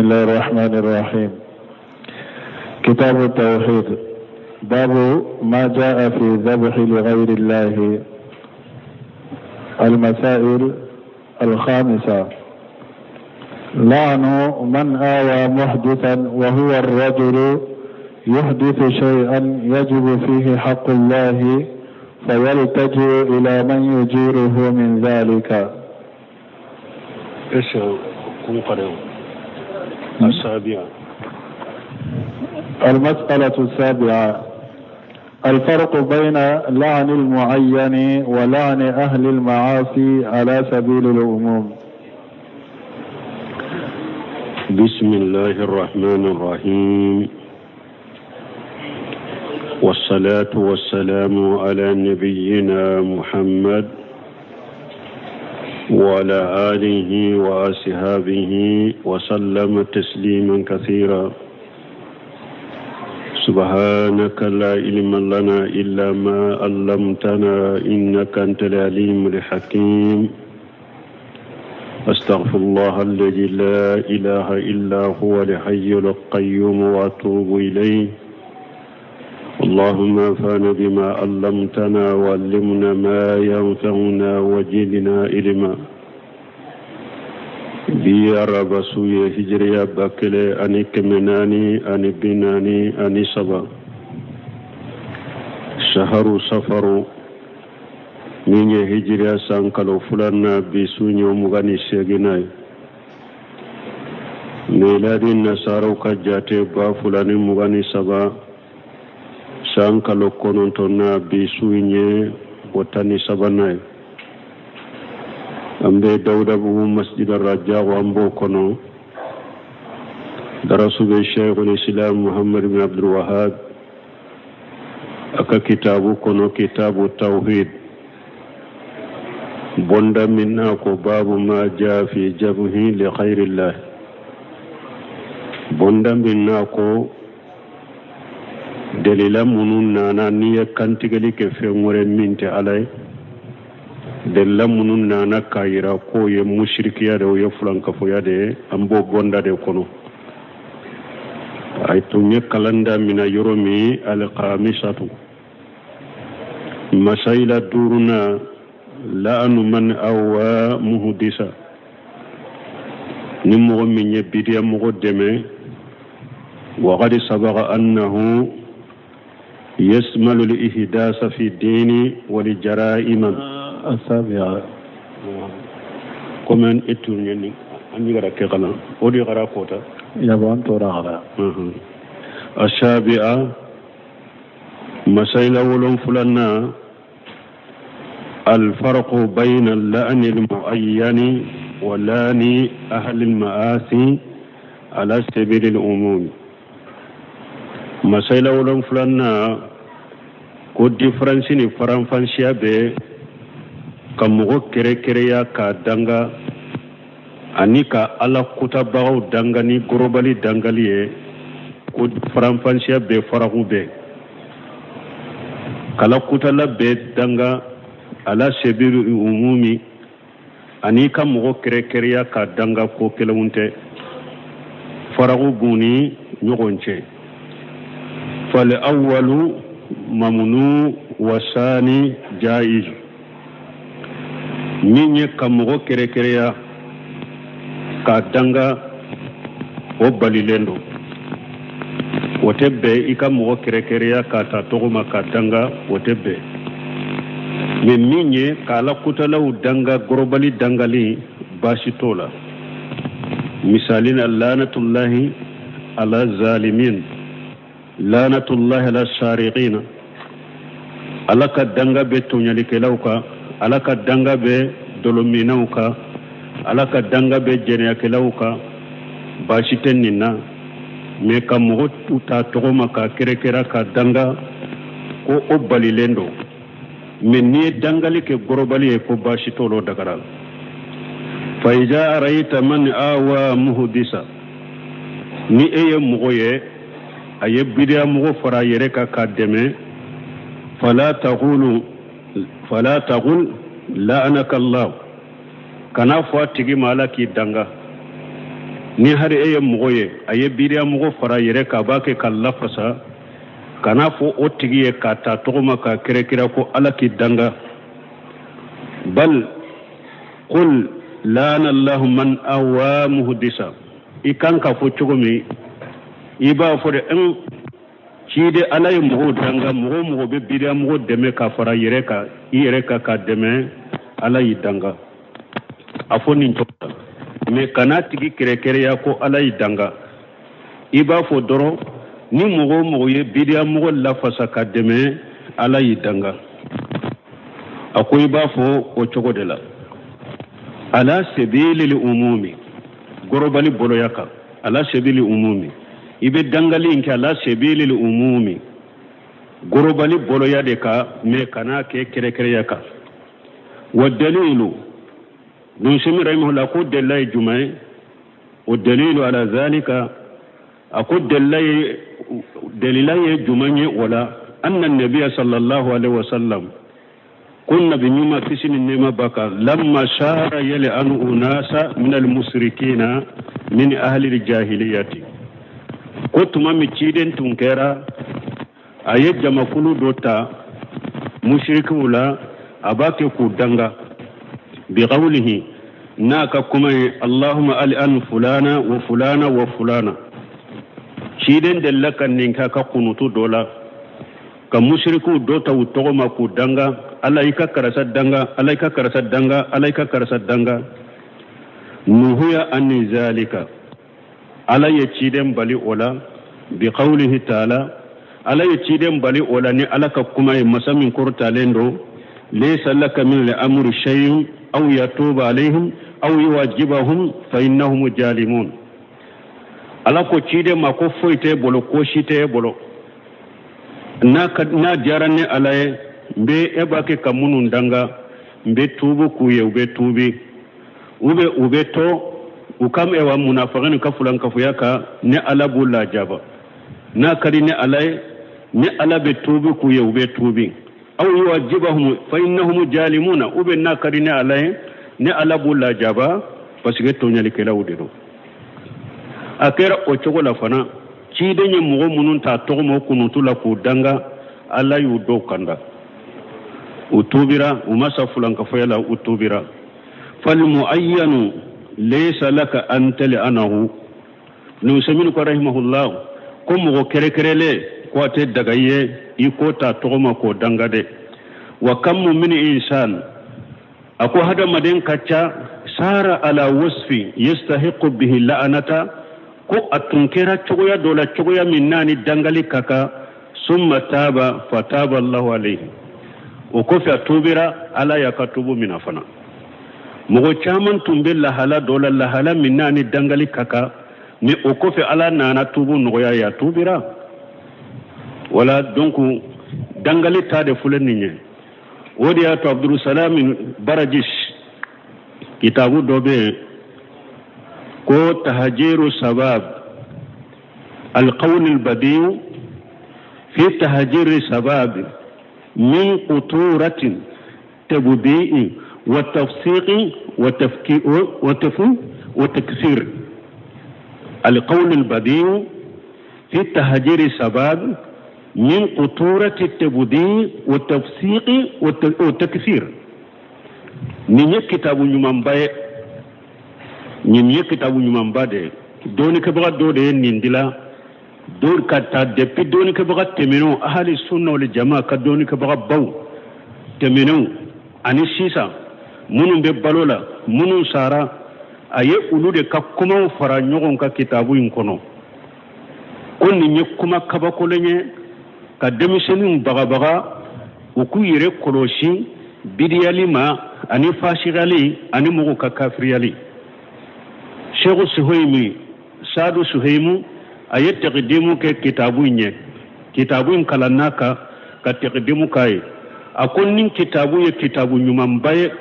الله الرحمن الرحيم. كتاب التوحيد، باب ما جاء في ذبح لغير الله. المسائل الخامسة: لعن من آوى محدثا، وهو الرجل يحدث شيئا يجب فيه حق الله فيلتجئ إلى من يجيره من ذلك. ايش السابعة؟ المسألة السابعة: الفرق بين لعن المعين ولعن أهل المعاصي على سبيل العموم. بسم الله الرحمن الرحيم، والصلاة والسلام على نبينا محمد وعلى آله وأصحابه وسلم تسليما كثيرا. سبحانك لا علم لنا إلا ما علمتنا إنك أنت العليم الحكيم. أستغفر الله الذي لا إله إلا هو الحي القيوم وأتوب إليه. اللهم انفعنا بما علمتنا وعلمنا ما ينفعنا وزدنا علما. Bi araba su ye hijiriya 1443, saharu safaru min ye hijiriya san kalo filanan, bi su ye 28nan ye. Miladi nasaraw ka jate 2023, san kalo kɔnɔntɔnnan, bi su ye o 13nan ye. An bɛ Dawudabugu Masjid Rajago, an b'o kɔnɔ. Darasu bɛ Sheikhul Islam Muhammad bin Abdul Wahab a ka kitabu kɔnɔ, kitabu tawhid, bonda min na ko babu ma ja fi jabhi li ghayrillah, bonda min na ko delila minnu nana n'i ye kantigɛli kɛ fɛn wɛrɛ min tɛ Ala ye, delila minnu nana k'a yira k'o ye musirikiya de, o ye fulankafoya de ye, an b'o bonda de kɔnɔ. A tun ye kalan damina yɔrɔ min, alkhamisatu, masayila duurunan, la'anu man awa muhdisa, ni mɔgɔ min ye bidiya mɔgɔ dɛmɛ. Waqad sabaqa annahu yasmalu al-ihdasa fi dini wal jara'ima. السابعة. Comme e tun ye ni an ɲigara kɛ kana o de gara kota. يبان تورا. السابعة، مسألة wolonfilana، الفرق بين اللعن المعين ولعن أهل المعاصي على سبيل العموم. Masayila wolonfilanan ko différence ni faranfansiya bɛ ka mɔgɔ kɛrɛkɛrɛya k'a danga ani ka Ala kutabagaw danga ni gorobali dangali ye, ko faranfansiya bɛ, faraku bɛ kala kutala bɛ danga ala sebiru umumi ani ka mɔgɔ kɛrɛkɛrɛya k'a danga, ko kelenw tɛ, faraku b'u ni ɲɔgɔn cɛ. Fal awwalu mamnu wasani jaiz, min ye ka mɔgɔ kɛrɛkɛrɛya k'a danga, o balilen don, o tɛ bɛn. I ka mɔgɔ kɛrɛkɛrɛya k'a ta tɔgɔ ma k'a danga, o tɛ bɛn. Mais min ye k'Ala kutalaw danga gorobali dangali, baasi t'o la. Misali na, lanatullahi ala zalimin, lanatullahi ala sariqina, Ala ka danga bɛ tɔɲalikɛlaw kan, Ala ka danga bɛ dolominaw kan, Ala ka danga bɛ jɛnɛyakɛlaw kan, baasi tɛ nin na. Mais ka mɔgɔ ta tɔgɔ ma k'a kɛrɛkɛra ka danga, ko o balilen don. Mais n'i ye dangali kɛ gorobali ye, ko baasi t'o la, o dagara. Fa iza araita man awa muhdisa, ni e ye mɔgɔ ye a ye bidiya mɔgɔ fara a yɛrɛ kan k'a dɛmɛ, fala taqulu, fala taqul la'anaka Allah, kana fɔ a tigi ma Ala k'i danga. Ni hari e ye mɔgɔ ye, a ye bidiya mɔgɔ fara yɛrɛ kan, a b'a kɛ ka lafasa, kan'a fɔ o tigi ye k'a ta tɔgɔ ma k'a kɛrɛkɛrɛ ko Ala k'i danga. Bal qul la'ana Allahu man awa muhdisa. I kan ka fɔ cogo min, i b'a fɔ de n ciden Ala ye mɔgɔw danga, mɔgɔ o mɔgɔ bɛ bidiya mɔgɔ dɛmɛ ka fara yɛrɛ kan, i yɛrɛ kan k'a dɛmɛ, Ala y'i danga. A fɔ nin cogo la, mais kan'a tigi kɛrɛkɛrɛya ko Ala y'i danga. I b'a fɔ dɔrɔn ni mɔgɔ o mɔgɔ ye bidiya mɔgɔ lafasa ka dɛmɛ, Ala y'i danga. A ko i b'a fɔ o cogo de la, ala sabilil umumi, gorobali boloya kan, ala sabilil umumi, i bɛ dangali in kɛ ala sabilil umumi, gorobali boloya de kan, mais kan'a kɛ kɛrɛkɛrɛya kan. Wa dalilu Nusemi rahimahullah ko delila ye jumɛn ye? O dalilu ala zalika, a ko delila ye jumɛn ye o la? Anna nabiya sallallahu alaihi wasallam, ko nabi ɲuman kisi ni nɛɛma b'a kan, lamma sara yal'anu unasa min almusrikina min ahli aljahiliyati, ko tuma min ciden tun kɛra, a ye jamakulu dɔ ta musirikiw la, a b'a kɛ k'u danga, biqawlihi, n'a ka kuma ye, allahumma al'an fulana wa fulana wa fulana. Ciden delila ka nin kɛ a ka kunutu dɔ la, ka musirikiw dɔ ta u tɔgɔ ma k'u danga, Ala i ka karisa danga, Ala i ka karisa danga, Ala i ka karisa danga. Nuhuya ani zalika, Ala ye ciden bali o la, biqawlihi taala, Ala ye ciden bali o la ni Ala ka kuma ye, masa min kɔrɔtalen don, laysa laka min al-amri shay'un aw yatuba alayhim aw yuwajibahum fa innahum jalimun. Ala ko ciden ma ko foyi t'e bolo, ko si t'e bolo, n'a diyara ne Ala ye, n bɛ e b'a kɛ ka minnu danga, n bɛ tuubu k'u ye, u bɛ tuubi, u bɛ u bɛ to u ka ewa munafagani ni ka fulankafoya kan, ne Ala b'u lajaba. N'a ka di ne Ala ye, ne Ala bɛ tuubi k'u ye, u bɛ tuubi. Aw yuwajibahum fa innahum jalimuna, u bɛ n'a ka di ne Ala ye, ne Ala b'u lajaba, parce que tɔɲɔlikɛlaw de don. A kɛra o cogo la fana, ciden ye mɔgɔ minnu ta tɔgɔ ma kunutu la k'u danga, Ala y'u dɔw kanda, u tuubira, u ma sa fulankafoya la, u tuubira. Falmuayyanu laysa laka an tal'anahu. Nusaimin ko rahimahullah ko mɔgɔ kɛrɛkɛrɛlen ko a tɛ daga i ye i k'o ta tɔgɔ ma k'o danga dɛ. Wa kam min insan, a ko hadamaden ka ca, sara ala wasfi yastahiqu bihi la'anata, ko a tun kɛra cogoya dɔ la, cogoya min n'a ni dangali ka kan, summa taba fataba Allahu alayhi, o kɔfɛ a tuubira, Ala y'a ka tuubu minɛ fana. Mɔgɔ caman tun bɛ lahala dɔ la, lahala min n'a ni dangali ka kan, mais o kɔfɛ Ala nana tuubu nɔgɔya ye, a tuubira. Wala donc dangali ta de filɛ nin ye. O de y'a to Abdulsalam Barajis kitabu dɔ bɛ yen ko tahajiru sabab alqawl albadiu fi tahajiri sabab min quturatin tabdi'i wa tafsiqi wa tafki wa tafu wa takfir. Alqawl albadiu fi tahajiri sabab min quturati tabdi'i wa tafsiqi wa takfir. Nin ye kitabu ɲumanba ye, nin ye kitabu ɲumanba de ye. Dɔnnikɛbaga dɔ de ye nin dila dɔw ka taa depuis dɔnnikɛbaga tɛmɛnenw, ahali sunna wal jama ka dɔnnikɛbaga baw tɛmɛnenw ani sisan minnu bɛ balo la, minnu sara, a ye olu de ka kumaw fara ɲɔgɔn kan kitabu in kɔnɔ. Ko nin ye kuma kabakolen ye ka denmisɛnninw bagabaga u k'u yɛrɛ kɔlɔsi bidiyali ma ani fasikali ani mɔgɔw ka kafiriyali. Sheikh Suhaimi, Sadu Suhaimu, a ye tɛkidimu kɛ kitabu in ye, kitabu in kalanna ka tɛkidimu k'a ye. A ko nin kitabu ye kitabu ɲumanba ye,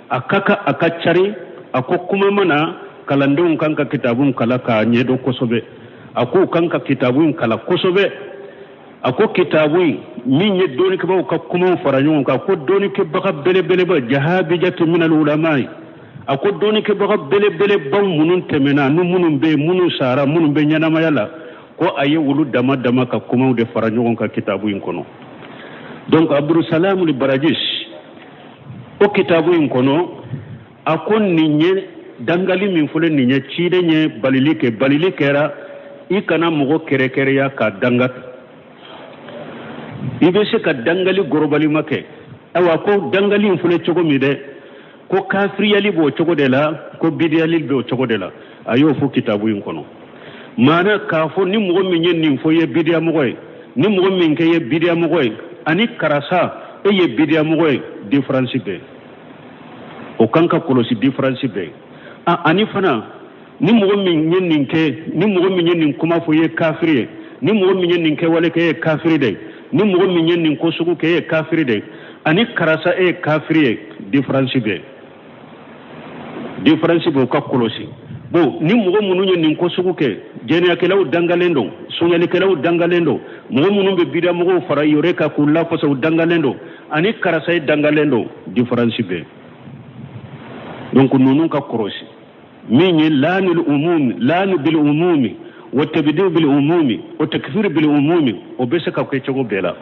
a ka kan a ka cari. A ko kuma mana kalandenw kan ka kitabu in kalan k'a ɲɛdɔn kosɛbɛ. A ko u kan ka kitabu in kalan kosɛbɛ. A ko kitabu in min ye dɔnnikɛbagaw ka kumaw fara ɲɔgɔn kan, ko dɔnnikɛbaga belebeleba jahabijatu minal ulama, A ko dɔnnikɛbaga belebelebaw minnu tɛmɛna ni minnu bɛ yen, minnu sara, minnu bɛ ɲɛnamaya la, ko a ye olu dama dama ka kumaw de fara ɲɔgɔn kan kitabu in kɔnɔ. Donc Abdulsalam Barajis, o kitabu in kɔnɔ, a ko nin ye dangali min fɔlen nin ye, ciden ye balili kɛ, balili kɛra i kana mɔgɔ kɛrɛkɛrɛya ka danga. I bɛ se ka dangali gorobalima kɛ. Ayiwa, ko dangali in filɛ cogo min dɛ, ko kafiriyali b'o cogo de la, ko bidiyali b'o cogo de la. A y'o fɔ kitabu in kɔnɔ. Maana k'a fɔ ni mɔgɔ min ye nin fɔ, i ye bidiyamɔgɔ ye, ni mɔgɔ min kɛ ye bidiyamɔgɔ ye, ani karisa e ye bidiyamɔgɔ ye, différence bɛ o kan ka kɔlɔsi, différence bɛ. Ani fana ni mɔgɔ min ye nin kɛ, ni mɔgɔ min ye nin kuma fɔ, i ye kafiri ye, ni mɔgɔ min ye nin kɛwale kɛ, e ye kafiri de, ni mɔgɔ min ye nin ko sugu kɛ, e ye kafiri de, ani karisa e ye kafiri ye, différence bɛ, différence bɛ, o ka kɔlɔsi. Bon, ni mɔgɔ minnu ye nin ko sugu kɛ, jɛnɛyakɛlaw dangalen don, sonyɛlikɛlaw dangalen don, mɔgɔ minnu bɛ bidamɔgɔw fara yɔrɔ kan k'u lafasa, u dangalen don, ani karisa ye dangalen don, différence bɛ. Donc ninnu ka kɔlɔsi. Min ye laanil umumi, laanu bil umumi wa tabdiu bil umumi wa takfir bil umumi, o bɛ se ka kɛ cogo bɛɛ la.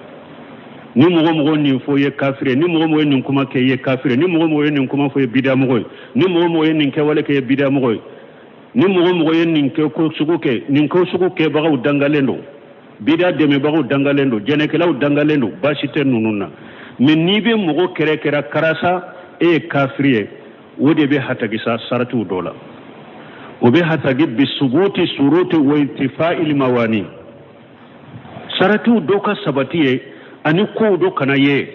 Ni mɔgɔ mɔgɔ nin fɔ ye kafiri ye, ni mɔgɔ mɔgɔ ye nin kuma kɛ ye kafiri ye, ni mɔgɔ mɔgɔ ye nin kuma fɔ ye bidamɔgɔ ye, ni mɔgɔ mɔgɔ ye nin kɛwale kɛ ye bidamɔgɔ ye, ni mɔgɔ mɔgɔ ye nin kɛ ko sugu kɛ, nin ko sugu kɛbagaw dangalen don, bida dɛmɛbagaw dangalen don, jɛnɛkɛlaw dangalen don, baasi tɛ ninnu na. Mais n'i bɛ mɔgɔ kɛrɛkɛrɛ karasa e ye kafiri ye, o de bɛ hatagisa saratiw dɔ la, o bɛ hatagi bi subuti suruti wa intifa'il mawani, saratiw dɔ ka sabati ye ani kow dɔ kana ye.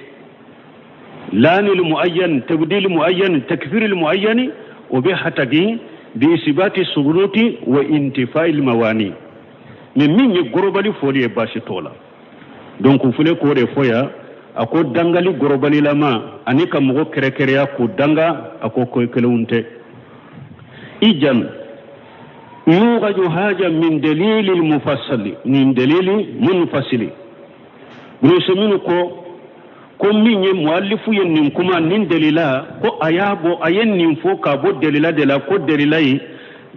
Laanil muayyan, tabdil muayyan, takfiril muayyan, o bɛ hatagi bi isibati suruti wa intifa'il mawani. Mais min ye gorobali fɔli ye, baasi t'o la. Donc filɛ k'o de fɔ yan. A ko dangali gorobalilama ani ka mɔgɔ kɛrɛkɛrɛya k'o danga, a ko ko kelenw tɛ. Ijan yugaju haja min dalili mufassali, min dalili munfasili. Ibn ko min ye muallifu ye nin kuma nin delila, ko a y'a bɔ, a ye nin fɔ k'a bɔ delila de la, ko delila in,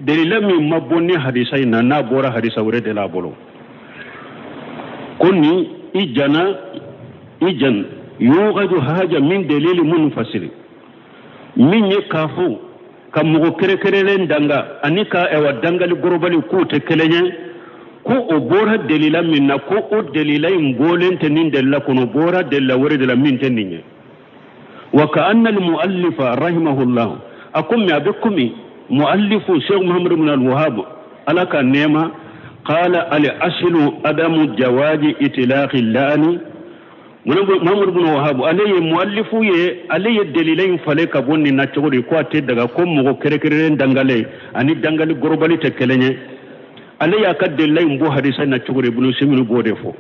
delila min ma bɔ ni hadisa in na, n'a bɔra hadisa wɛrɛ de la a bolo. Ko nin i jana ijan yugaju haja min dalili munfasili, min ye k'a fɔ ka mɔgɔ kɛrɛkɛrɛlen danga ani ka ɛwa dangali gorobali k'o tɛ kelen ye, ko o bɔra delila min na, ko o delila in bɔlen tɛ nin delila kɔnɔ, bɔra delila wɛrɛ de la min tɛ nin ye. Wa ka anna almuallifa rahimahullah, a ko mais a bɛ komi muallifu Sheikh Muhammad ibn al-Wahhab, ala ka nɛɛma, qala al aslu adamu jawaji itlaqi la'ani. Muhammad ibn Wahhab, ale ye muallifu ye, ale ye delila in falen ka bɔ nin na cogo di, ko a tɛ daga ko mɔgɔ kɛrɛkɛrɛlen dangalen ani dangali gorobali tɛ kelen ye. Ale y'a ka delila in bɔ hadisa in na cogo di, Ibn Usaymin b'o de fɔ.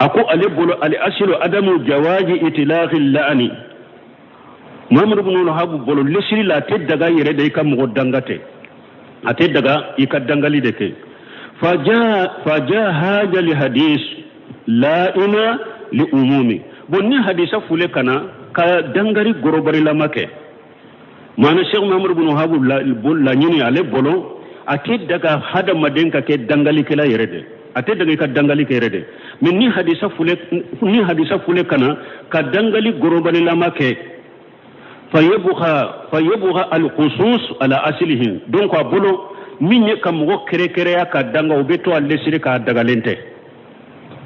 A ko ale bolo al aslu adamu jawaji itlaqi la'ani. Muhammad ibn Wahhab bolo lesiri la, a tɛ daga yɛrɛ de i ka mɔgɔ danga tɛ, a tɛ daga i ka dangali de kɛ. Faja haja li hadis la'ina li umumi. Bon, ni hadisa fule kana ka dangari gorobarilama kɛ, maana Cheikh Muhammad ibn Wahhab laɲini ale bolo, a tɛ daga hadamaden ka kɛ dangalikɛla yɛrɛ de, a tɛ daga i ka dangali kɛ yɛrɛ de. Mais ni hadisa fule kana ka dangali gorobalilama kɛ, fayabqa alkhusus ala aslihi. Donc a bolo min ye ka mɔgɔ kɛrɛkɛrɛya ka danga, o bɛ to a lesiri k'a dagalen tɛ.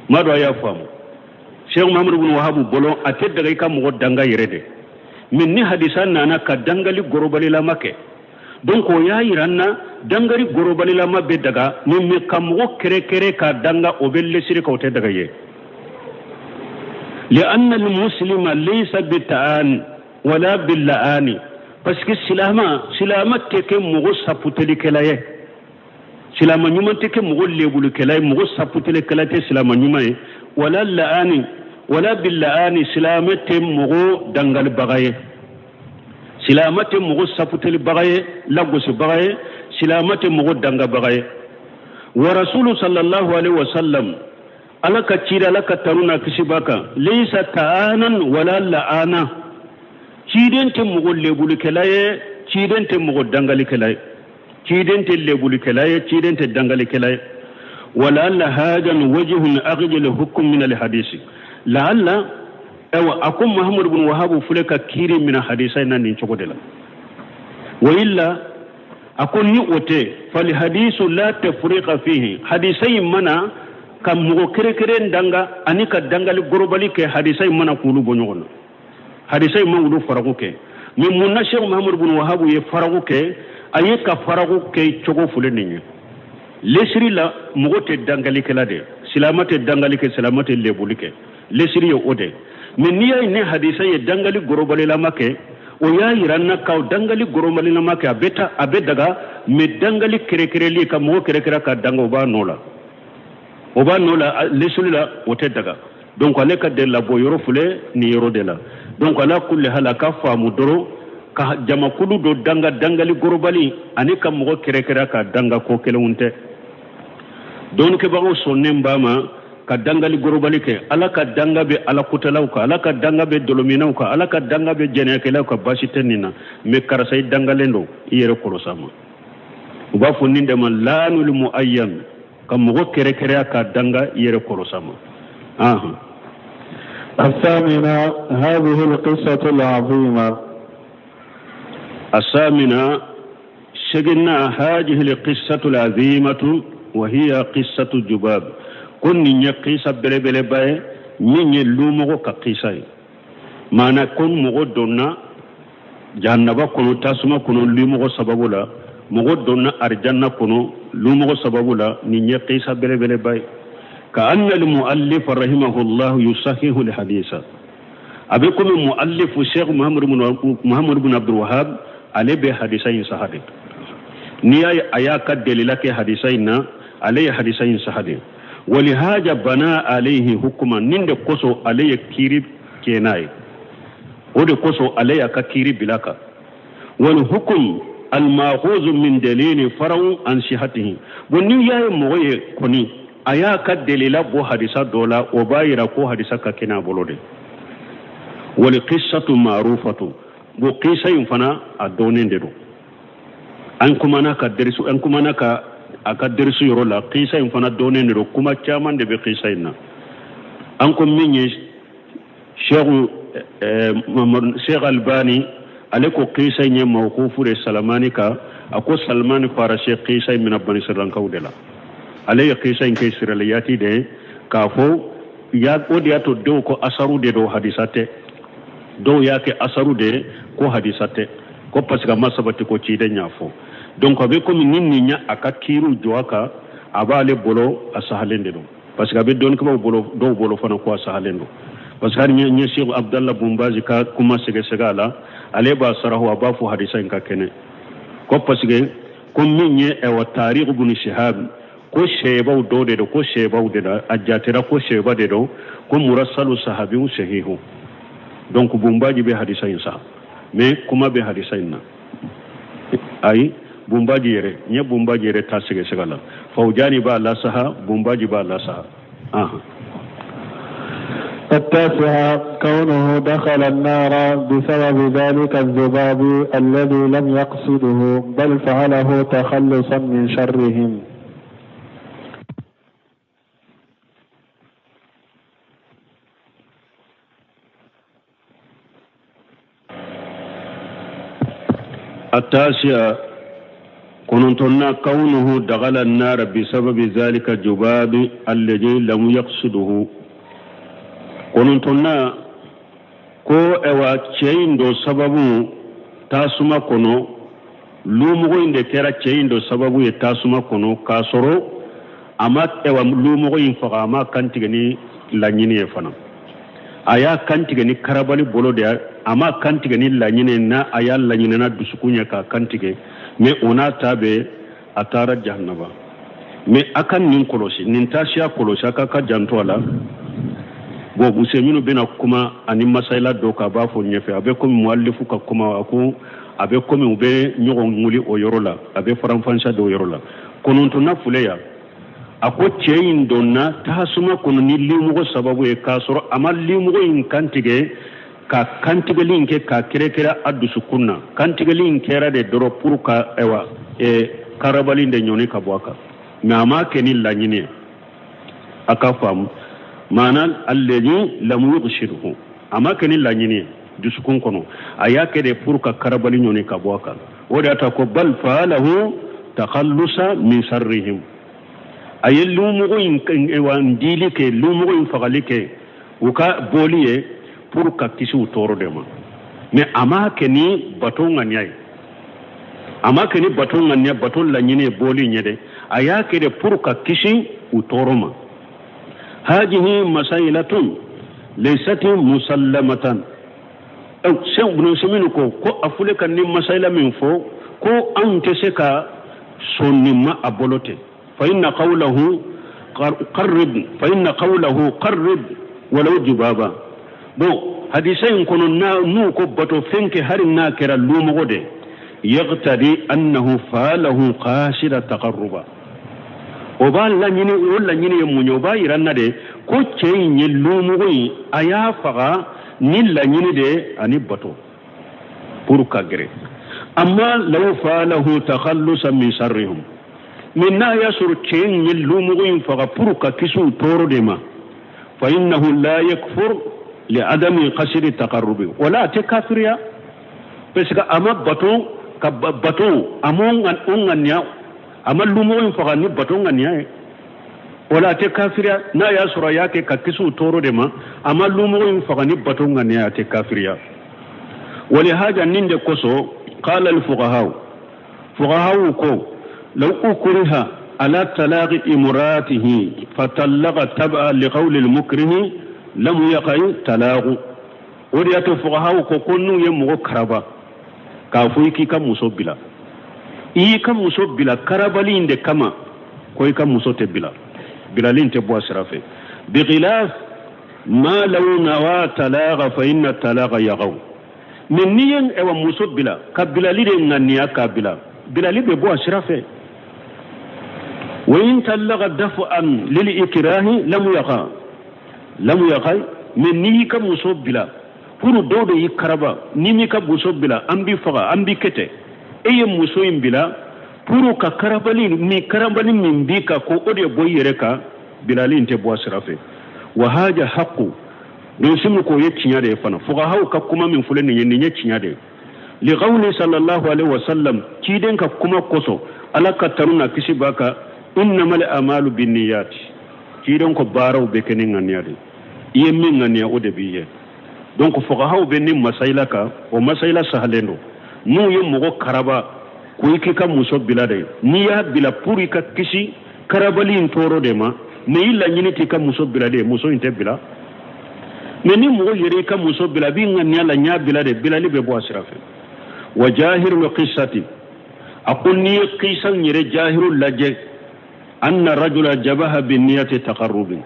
Ma dɔn a y'a faamu. Cheikh Muhammad ibn Wahhab bolo, a tɛ daga i ka mɔgɔ danga yɛrɛ de. Mais ni hadisa nana ka dangali gorobalilama kɛ, donc o y'a yira n na dangari gorobalilama bɛ daga ni, mais ka mɔgɔ kɛrɛkɛrɛ ka danga, o bɛ lesiri ka o tɛ daga ye. لأن المسلم ليس بالتعان ولا باللعان, parce que silama tɛ kɛ mɔgɔ saputelikɛla ye, silama ɲuman tɛ kɛ mɔgɔ lebulikɛla ye, mɔgɔ saputelikɛla tɛ silama ɲuman ye. Wala la'ani wala billa'ani, silamɛ tɛ mɔgɔ dangalibaga ye, silama tɛ mɔgɔ saputelibaga ye, lagosibaga ye, silama tɛ mɔgɔ dangabaga ye. Wa rasulu sallallahu alaihi wasallam, ala ka cira, ala ka tanu na kisi b'a kan, laysa ta'anan wala la'ana, ciden tɛ mɔgɔ lebulikɛla ye, Ciden tɛ mɔgɔ dangalikɛla ye, ciden tɛ lebulikɛla ye, ciden tɛ dangalikɛla ye. Walaala hada wajhun akhji li hukm min alhadisi laala. Ayiwa, a ko Muhammadu bin Wahabu filɛ ka kiiri mina hadisa in na nin cogo de la. Wa illa, a ko ni o tɛ, fal hadisu la tafriqa fihi, hadisa in mana ka mɔgɔ kerekeren danga ani ka dangali gorobali kɛ, hadisa in mana k'olu bɔ ɲɔgɔn na, hadisa in ma olu faraku kɛ. Mais mun na Sheikh Muhammadu bin Wahabu ye faraku kɛ? A ye ka faraku kɛ cogo filɛ nin ye. Lesiri la, mɔgɔ tɛ dangalikɛla de, silama tɛ dangali kɛ, silama tɛ lebuli kɛ, lesiri ye o de. Mais n'i y'a ye ni hadisa ye dangali gorobalilama kɛ, o y'a yira n na ka dangali gorobalilama kɛ, a bɛ ta, a bɛ daga. Mais dangali kerekereli, ka mɔgɔ kerekere ka danga, o b'a nɔ la, o b'a nɔ la. Lesiri la, o tɛ daga. Donc ale ka delila bɔ yɔrɔ filɛ nin yɔrɔ de la. Donc ala kulli hal, a ka faamu dɔrɔn ka jamakulu dɔ danga dangali gorobali ani ka mɔgɔ kɛrɛkɛrɛ ka danga, ko kelenw tɛ. Dɔnnikɛbagaw sɔnnen b'a ma ka dangali gorobali kɛ. Ala ka danga bɛ ala kutalaw kan, Ala ka danga bɛ dolominaw kan, Ala ka danga bɛ jɛnɛyakɛlaw kan, baasi tɛ nin na. Mais karisa, i dangalen don, i yɛrɛ kɔlɔsa ma. U b'a fɔ nin de ma laanul muayyan, ka mɔgɔ kɛrɛkɛrɛya ka danga, i yɛrɛ kɔlɔsa ma. Ahan. الثامنة هذه القصة العظيمة. الثامنة، سجلنا، هذه القصة العظيمة وهي قصة الذباب. Ko nin ye kisa belebeleba ye min ye lumɔgɔ ka kisa ye. Maana ko mɔgɔ donna jahannaba kɔnɔ, tasuma kɔnɔ, lumɔgɔ sababu la, mɔgɔ donna arijanna kɔnɔ lumɔgɔ sababu la, nin ye kisa belebeleba ye. Ka anna almuallif rahimahullah yusahihu alhadisa, a bɛ komi muallifu Sheikh Muhammad bin Abdul Wahab, ale bɛ hadisa in saha de. N'i y'a ye a y'a ka delila kɛ hadisa in na, ale ye hadisa in saha de. Walihaja bana alayhi hukuma, nin de kosɔn ale ye kiiri kɛ n'a ye, o de kosɔn ale y'a ka kiiri bila kan. Wal hukum almahuzu min dalili faraw an sihatihi. Bon, ni y'a ye mɔgɔ ye kɔni a y'a ka delila bɔ hadisa dɔ la, o b'a yira ko hadisa ka kɛnɛ a bolo de. Wal qissatu ma'rufatu. Bon, kisa in fana a dɔnnen de don. An kumana ka derisu, an kumana ka a ka derisu yɔrɔ la. Kisa in fana dɔnnen de don, kuma caman de bɛ kisa in na. An ko min ye Cheikh Cheikh Albani, ale ko kisa in ye mawkufu de Salamani kan. A ko Salmani Farasi kisa in mina Bani Sirlankaw de la. Ale ye kisa in kɛ siraliyati de ye k'a fɔ ya o de y'a to dɔw ko asaru de don, hadisa tɛ. Dɔw y'a kɛ asaru de ye ko hadisa tɛ, ko parce que a ma sabati ko ciden y'a fɔ. Donc a bɛ komi ni nin ye a ka kiiriw jɔ a kan, a b'ale bolo a sahalen de don, parce que a bɛ dɔnnikɛbaaw bolo, dɔw bolo fana ko a sahalen don, parce que hali n ye Sheikh Abdallah Bumbazi ka kuma sɛgɛsɛgɛ a la, ale b'a sarahu, a b'a fɔ hadisa in ka kɛnɛ ko parce que ko min ye ɛwɔ Tarikh bunu Shihab, ko sɛbaw dɔw de don, ko sɛbaw de don, a jatera ko sɛba de don, ko murasalu sahabiw sahihu. Donc Bumbaji bɛ hadisa in sa, mais kuma bɛ hadisa in na. Ayi, Bumbaji yɛrɛ n ye Bumbaji yɛrɛ ta sɛgɛsɛgɛ la, Fawjani b'a lasaha, Bumbaji b'a lasaha. Ahan. التاسعة كونه دخل النار بسبب ذلك الذباب الذي لم يقصده بل فعله تخلصا من شرهم. التاسعة، كنتنا، كونه دخل النار بسبب ذلك الذباب الذي لم يقصده. كنتنا ko ɛwa cɛ in dɔ sababu tasuma kɔnɔ, lumɔgɔ in de kɛra cɛ in dɔ sababu ye tasuma kɔnɔ, k'a sɔrɔ a ma ɛwa lumɔgɔ in faga, a ma kantigɛ ni laɲini ye fana. A y'a kantigɛ ni karabali bolo de, a ma kantigɛ ni laɲini na, a y'a laɲinina dusukun ye k'a kantigɛ. Mais o n'a ta bɛɛ, a taara jahanaba. Mais a ka nin kɔlɔsi, nin taasiya kɔlɔsi, a ka janto a la. Bon, muse minnu bɛna kuma ani masayila dɔ kan, a b'a fɔ ɲɛfɛ, a bɛ komi mualifu ka kuma, a ko a bɛ komi u bɛ ɲɔgɔn wuli o yɔrɔ la, a bɛ faranfansiya dɔw yɔrɔ la. Kɔnɔntɔnna filɛ yan, a ko cɛ in donna tasuma kɔnɔ ni limɔgɔ sababu ye, k'a sɔrɔ a ma limɔgɔ in kantigɛ. Ka kantigɛli in kɛ k'a kɛrɛkɛrɛ a dusukun na, kantigɛli in kɛra de dɔrɔn pour ka ayiwa karabali de ɲɔni ka bɔ a kan, mais a m'a kɛ ni laɲini ye. A ka faamu, maana alladhi lam yuqsidhu, a m'a kɛ ni laɲini ye dusukun kɔnɔ, a y'a kɛ de pour ka karabali ɲɔni ka bɔ a kan. O de y'a ta ko bal fa'alahu takhallusa min sharrihim, a ye lumɔgɔ in wa dili kɛ, lumɔgɔ in fagali kɛ u ka bɔli ye pour ka kisi u tɔɔrɔ de ma. Mais a m'a kɛ ni bato ŋaniya ye, a m'a kɛ ni bato ŋaniya, bato laɲini ye bɔli ɲɛ dɛ, a y'a kɛ de pour ka kisi u tɔɔrɔ ma. Hadihi masailatun laysat musallamatan. Sɛn Ibn Usaymin ko a fule ka nin masayila min fɔ, ko anw tɛ se ka sɔn nin ma a bolo ten. Fa inna qawlahu qarrib, fa inna qawlahu qarrib walau jubaba. Bon, hadisa in kɔnɔ, n'u ko bato fɛn kɛ hali n'a kɛra lumɔgɔ de, yaqtadi annahu fa'alahu qasida taqarruba. O b'a laɲini, o laɲini ye mun ye? O b'a yira n na de ko cɛ in ye lumɔgɔ in, a y'a faga ni laɲini de ani bato pour ka gɛrɛ. Amma law fa'alahu takhallusan min sharrihim, mais n'a y'a sɔrɔ cɛ in ye lumɔgɔ in faga pour ka kisi u tɔɔrɔ de ma, fa innahu la yakfur li adami qasdi taqarrubi, wala a tɛ kafiriya, parce que a ma bato ka bato, a ma o ŋaniya, a ma lumɔgɔ in faga ni bato ŋaniya ye, wala a tɛ kafiriya. N'a y'a sɔrɔ a y'a kɛ ka kisi u tɔɔrɔ de ma, a ma lumɔgɔ in faga ni bato ŋaniya, a tɛ kafiriya. Walihaja, nin de kosɔn, qala al fuqaha, fuqaha ko law ukriha ala talaqi imratihi fatallaqa tab'a liqawli al mukrihi lam yaqi talaqu. O de y'a to fuqaha ko n'u ye mɔgɔ karaba k'a fɔ i k'i ka muso bila, i y'i ka muso bila karabali in de kama, ko i ka muso tɛ bila, bilali in tɛ bɔ a sira fɛ. Bikhilaf ma law nawa talaqa fa inna talaqa yaqaw. Mais n'i ye ɛwa muso bila ka bilali de ŋaniya k'a bila, bilali bɛ bɔ a sira fɛ. Wa in talaqa daf'an lil ikrahi lam yaqa, lam yaqa. Mais n'i y'i ka muso bila pour dɔw de y'i karaba, n'i m'i ka muso bila an b'i faga, an b'i kɛtɛ, e ye muso in bila pour ka karabali min, karabali min b'i kan, ko o de bɔ i yɛrɛ kan, bilali in tɛ bɔ a sira fɛ. Wa haja haqqu don k'o ye tiɲɛ de ye fana. Fuqahaw ka kuma min filɛ nin ye, nin ye tiɲɛ de ye. Liqawli sallallahu alaihi wasallam, ciden ka kuma kosɔn, Ala ka tanu na kisi b'a kan, innamal a'malu binniyati. Ciden ko baaraw bɛ kɛ ni ŋaniya de, i ye min ŋaniya o de b'i ye. Donc fuqahaw bɛ ni masayila kan, o masayila sahalen don. N'u ye mɔgɔ karaba ko i k'i ka muso bila de, n'i y'a bila pour i ka kisi karabali in tɔɔrɔ de ma, mais i laɲini t'i ka muso bila de, muso in tɛ bila. Mais ni mɔgɔ yɛrɛ i ka muso bila, a b'i ŋaniya la n y'a bila de, bilali bɛ bɔ a sira fɛ. Wa jahirul qissati, a ko n'i ye kisa in yɛrɛ jahiru lajɛ, anna rajula jabaha bi niyati taqarrubin.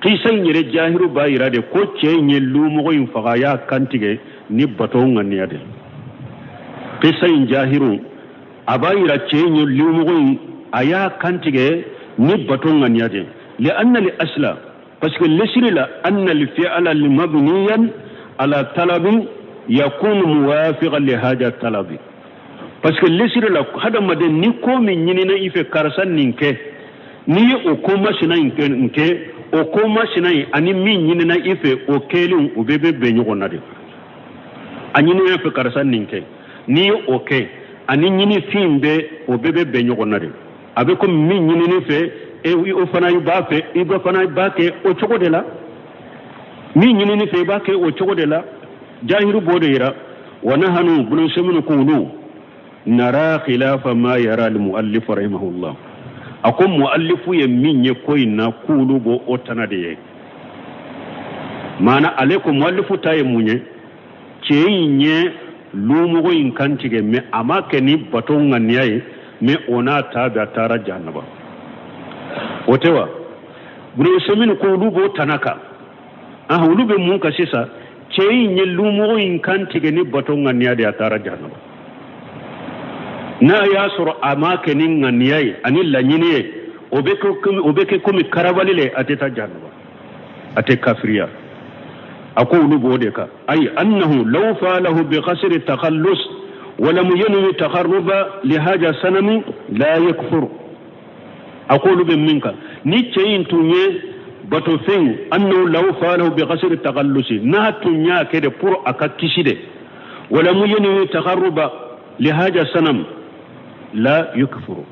Kisa in yɛrɛ jahiru b'a yira de ko cɛ in ye lumɔgɔ in faga, a y'a kantigɛ ni bato ŋaniya de. Kisa in jahiru a b'a yira cɛ in ye lumɔgɔ in, a y'a kantigɛ ni bato ŋaniya de. Li anna li asla, parce que lesiri la, anna li fi'ala li mabniyan ala talabi yakunu muwafiqan li haja talabi. Parce que lesiri la, hadamaden ni ko min ɲinina i fɛ, karisa nin kɛ, n'i ye o ko masina in kɛ, o ko masina in ani min ɲinina i fɛ, o kɛlen o bɛɛ bɛ bɛn ɲɔgɔn na de. A ɲinina i fɛ karisa nin kɛ, n'i ye o kɛ, ani ɲinifɛn bɛɛ, o bɛɛ bɛ bɛn ɲɔgɔn na de. A bɛ komi min ɲinini fɛ, e o fana b'a fɛ, i bɛ fana b'a kɛ o cogo de la. Min ɲinini fɛ, i b'a kɛ o cogo de la. Jahiru b'o de yira. Wa nahanu bulonseminu k'olu nara khilafa ma yara al muallif rahimahullah. A ko muallifu ye min ye ko in na, k'olu b'o o tana de ye. Maana ale ko muallifu ta ye mun ye? Cɛ in ye lumɔgɔ in kantigɛ, mais a ma kɛ ni bato ŋaniya ye, mais o n'a ta bɛɛ a taara jahanaba. O tɛ wa? Bulonseminu ko olu b'o tana kan. Olu bɛ mun kan sisan? Cɛ in ye lumɔgɔ in kantigɛ ni bato ŋaniya de, a taara jahanaba. N'a y'a sɔrɔ a ma kɛ ni ŋaniya ye ani laɲini ye, o bɛ kɛ komi karabali le, a tɛ taa jahanaba, a tɛ kafiriya. A ko olu b'o de kan, ayi annahu law fa'alahu bi qasri takhallus wa lam yanwi taqarruba li haja sanami la yakfur. A ko olu bɛ min kan, ni cɛ in tun ye batofɛn, annahu law fa'alahu bi qasri takhallusi, n'a tun y'a kɛ de pour a ka kisi de, wa lam yanwi taqarruba li haja sanam la yakfuru,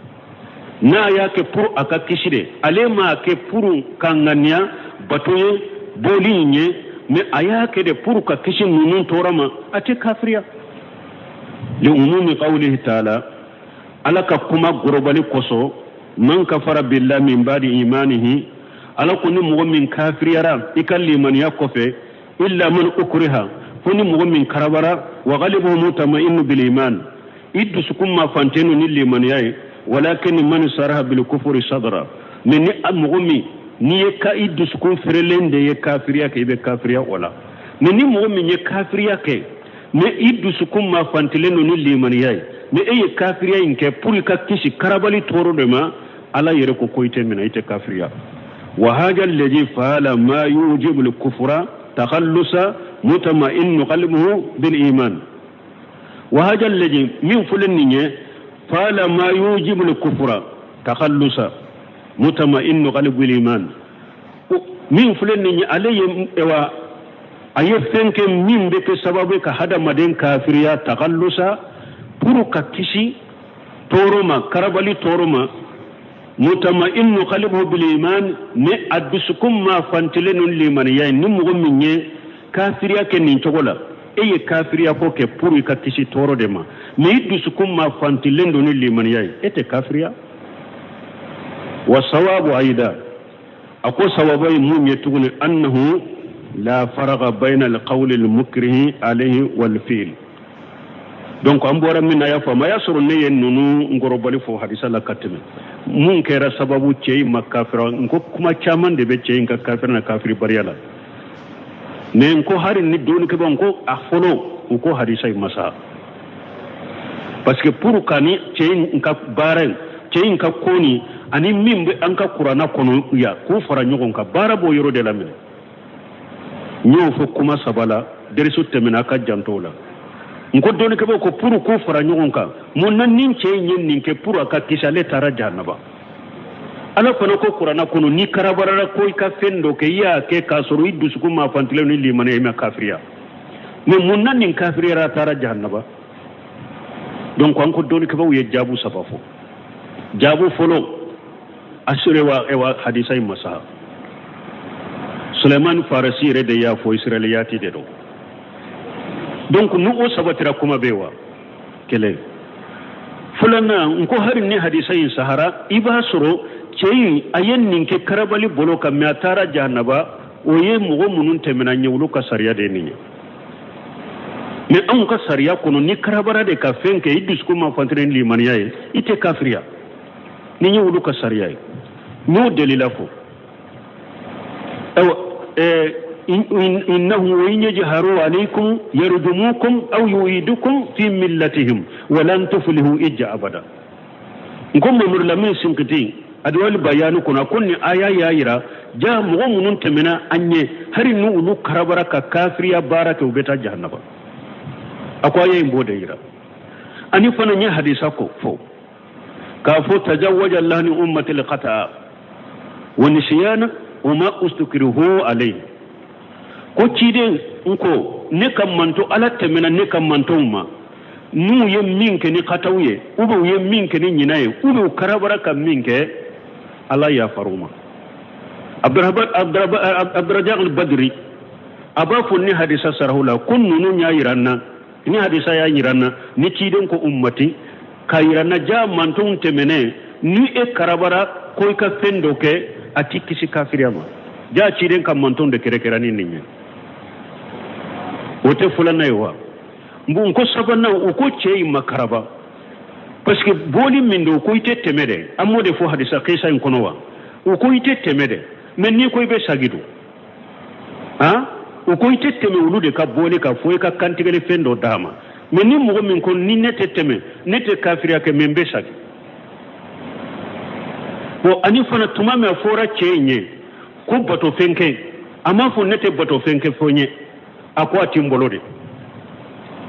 n'a y'a kɛ pour a ka kisi de, ale m'a kɛ pour ka ŋaniya bato ye boli in ye, mais a y'a kɛ de pour ka kisi ninnu tɔɔrɔ ma, a tɛ kafiriya. Li umumi qawlihi taala, Ala ka kuma gorobali kosɔn, man kafara billahi min ba'di imanihi, Ala ko ni mɔgɔ min kafiriyara i ka limaniya kɔfɛ, illa man ukriha, fo ni mɔgɔ min karabara, wa qalbuhu mutma'innu bil iman, i dusukun ma fantenu ni limaniya ye, walakin man saraha bil kufri sadra, mais ni a mɔgɔ min n'i ye ka i dusukun feerelen de ye kafiriya kɛ, i bɛ kafiriya o la. Mais ni mɔgɔ min ye kafiriya kɛ, mais i dusukun ma fantilen don ni limaniya ye, mais e ye kafiriya in kɛ pour i ka kisi karabali tɔɔrɔ de ma, Ala yɛrɛ ko ko i tɛ minɛ, i tɛ kafiriya. Wa haja alladhi fa'ala ma yujibu al-kufra takhallusa mutma'innu qalbuhu bil iman. Wa haja alladhi, min filɛ nin ye, fa'ala ma yujibu al-kufra takhallusa mutma'innu qalbuhu bil iman, min filɛ nin ye, ale ye wa a ye fɛn kɛ min bɛ kɛ sababu ye ka hadamaden kafiriya, takhallusa, pour ka kisi tɔɔrɔ ma, karabali tɔɔrɔ ma, mutma'innu qalbuhu bil iman, mais a dusukun ma fantilen ni limaniya ye. Ni mɔgɔ min ye kafiriya kɛ nin cogo la, e ye kafiriya ko kɛ pour i ka kisi tɔɔrɔ de ma, mais i dusukun ma fantilen don ni limaniya ye, e tɛ kafiriya. Wa sawabu ayida, a ko sawaba ye mun ye tuguni, annahu la faraga bayna alqawli almukrihi alayhi wal fi'l. Donc an bɔra min na, a y'a faamu, a y'a sɔrɔ ne ye ninnu ngɔrɔbali fɔ hadisa la ka tɛmɛ. Mun kɛra sababu cɛ in ma kafira? N ko kuma caman de bɛ cɛ in ka kafira na kafiri bariya la, mais n ko hari ni dɔnnikɛbaw, n ko a fɔlɔ, u ko hadisa in ma sa, parce que pour ka ni cɛ in ka baara in, cɛ in ka ko nin ani min bɛ an ka kuranna kɔnɔ yan, k'u fara ɲɔgɔn kan, baara b'o yɔrɔ de la minɛ. N y'o fɔ kuma saba la derisu tɛmɛna, a ka janto o la. N ko dɔnnikɛbaw ko pour k'u fara ɲɔgɔn kan, mun na ni cɛ in ye nin kɛ pour a ka kisi, ale taara jahanaba? Ala fana ko kuranna kɔnɔ, ni karabarara ko i ka fɛn dɔ kɛ, i y'a kɛ k'a sɔrɔ i dusukun ma fantilen ni limaniya, i ma kafiriya. Mais mun na nin kafiriyara, a taara jahanaba? Donc an ko dɔnnikɛbaw ye jaabu saba fɔ. Jaabu fɔlɔ, asure wa ewa hadisa in masa Suleiman Farisi yɛrɛ de y'a fɔ, israiliyati de don. Donc ni o sabatira, kuma bɛ wa kelen. Filanan, n ko hari ni hadisa in sahara, i b'a sɔrɔ cɛ in a ye nin kɛ karabali bolo kan, mais a taara jahanaba, o ye mɔgɔ minnu tɛmɛna ɲɛ, olu ka sariya de ye nin ye. Mais anw ka sariya kɔnɔ, ni karabara de ka fɛn kɛ, i dusukun ma fantiri ni limaniya ye, i tɛ kafiriya. Ni ye olu ka sariya ye, n y'o delila fɔ. Ayiwa, innahu in yajharu alaykum yarjumukum aw yu'idukum fi millatihim wa lan tuflihu ijja abada. N ko Mamadu Lamini Sinkiti adwali bayanu kɔnɔ, ko nin aya y'a yira ja mɔgɔ minnu tɛmɛna an ɲɛ, hari ni olu karabara ka kafiriya baara kɛ, u bɛ taa jahanaba. A ko aya in b'o de yira. Ani fana n ye hadisa ko fɔ k'a fɔ tajawaja Allahu li ummati al-khata'a wa nisyana wa ma ustukrihu alayhi, ko ciden n ko ne ka manto, Ala tɛmɛna ne ka mantow ma, n'u ye min kɛ ni kataw ye, ou bien u ye min kɛ ni ɲinɛ ye, ou bien u karabara ka min kɛ, Ala yafar'u ma. Abdurajak al-Badri a b'a fɔ ni hadisa sarahu la ko ninnu y'a yira n na, ni hadisa y'a yira n na, ni ciden ko ummati k'a yira n na ja mantonw tɛmɛnen, ni e karabara ko i ka fɛn dɔ kɛ, a t'i kisi kafiriya ma. Ja ciden ka mantonw de kɛrɛkɛra ni nin ye. O tɛ filanan ye wa? N ko sabanan, u ko cɛ in ma karaba, parce que boli min don, ko i tɛ tɛmɛ dɛ, an m'o de fɔ hadisa kisa in kɔnɔ wa? U ko i tɛ tɛmɛ dɛ, mais n'i ko i bɛ sagi don, han, u ko i tɛ tɛmɛ olu de ka boli kan fo i ka kantigɛli fɛn dɔ d'a ma. Mais ni mɔgɔ min ko ni ne tɛ tɛmɛ, ne tɛ kafiriya kɛ, mais n bɛ sagi. Bon, ani fana tuma min a fɔra cɛ in ye ko bato fɛn kɛ, a m'a fɔ ne tɛ bato fɛn kɛ fo n ye. A ko a ti n bolo de,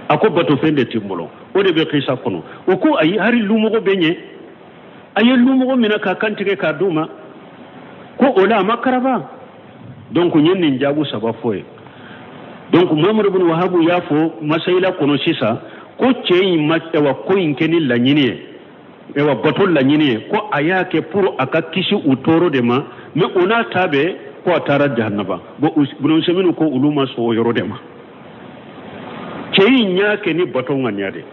a ko batofɛn de ti n bolo. O de bɛ kisa kɔnɔ. O ko ayi, hari lumɔgɔ bɛ ɲɛ, a ye lumɔgɔ minɛ k'a kantigɛ k'a d'u ma, ko o la a ma karaba. Donc n ye nin jaabu saba fɔ ye. Donc Muhamadu bin Wahabu y'a fɔ masayila kɔnɔ sisan ko cɛ in ma ɛwa ko in kɛ ni laɲini ye, ɛwa bato laɲini ye, ko a y'a kɛ pour a ka kisi u tɔɔrɔ de ma, mais o n'a ta bɛɛ ko a taara jahanaba. Bon, Ibn Usaymin ko olu ma sɔn o yɔrɔ de ma. Cɛ in y'a kɛ ni bato ŋaniya de,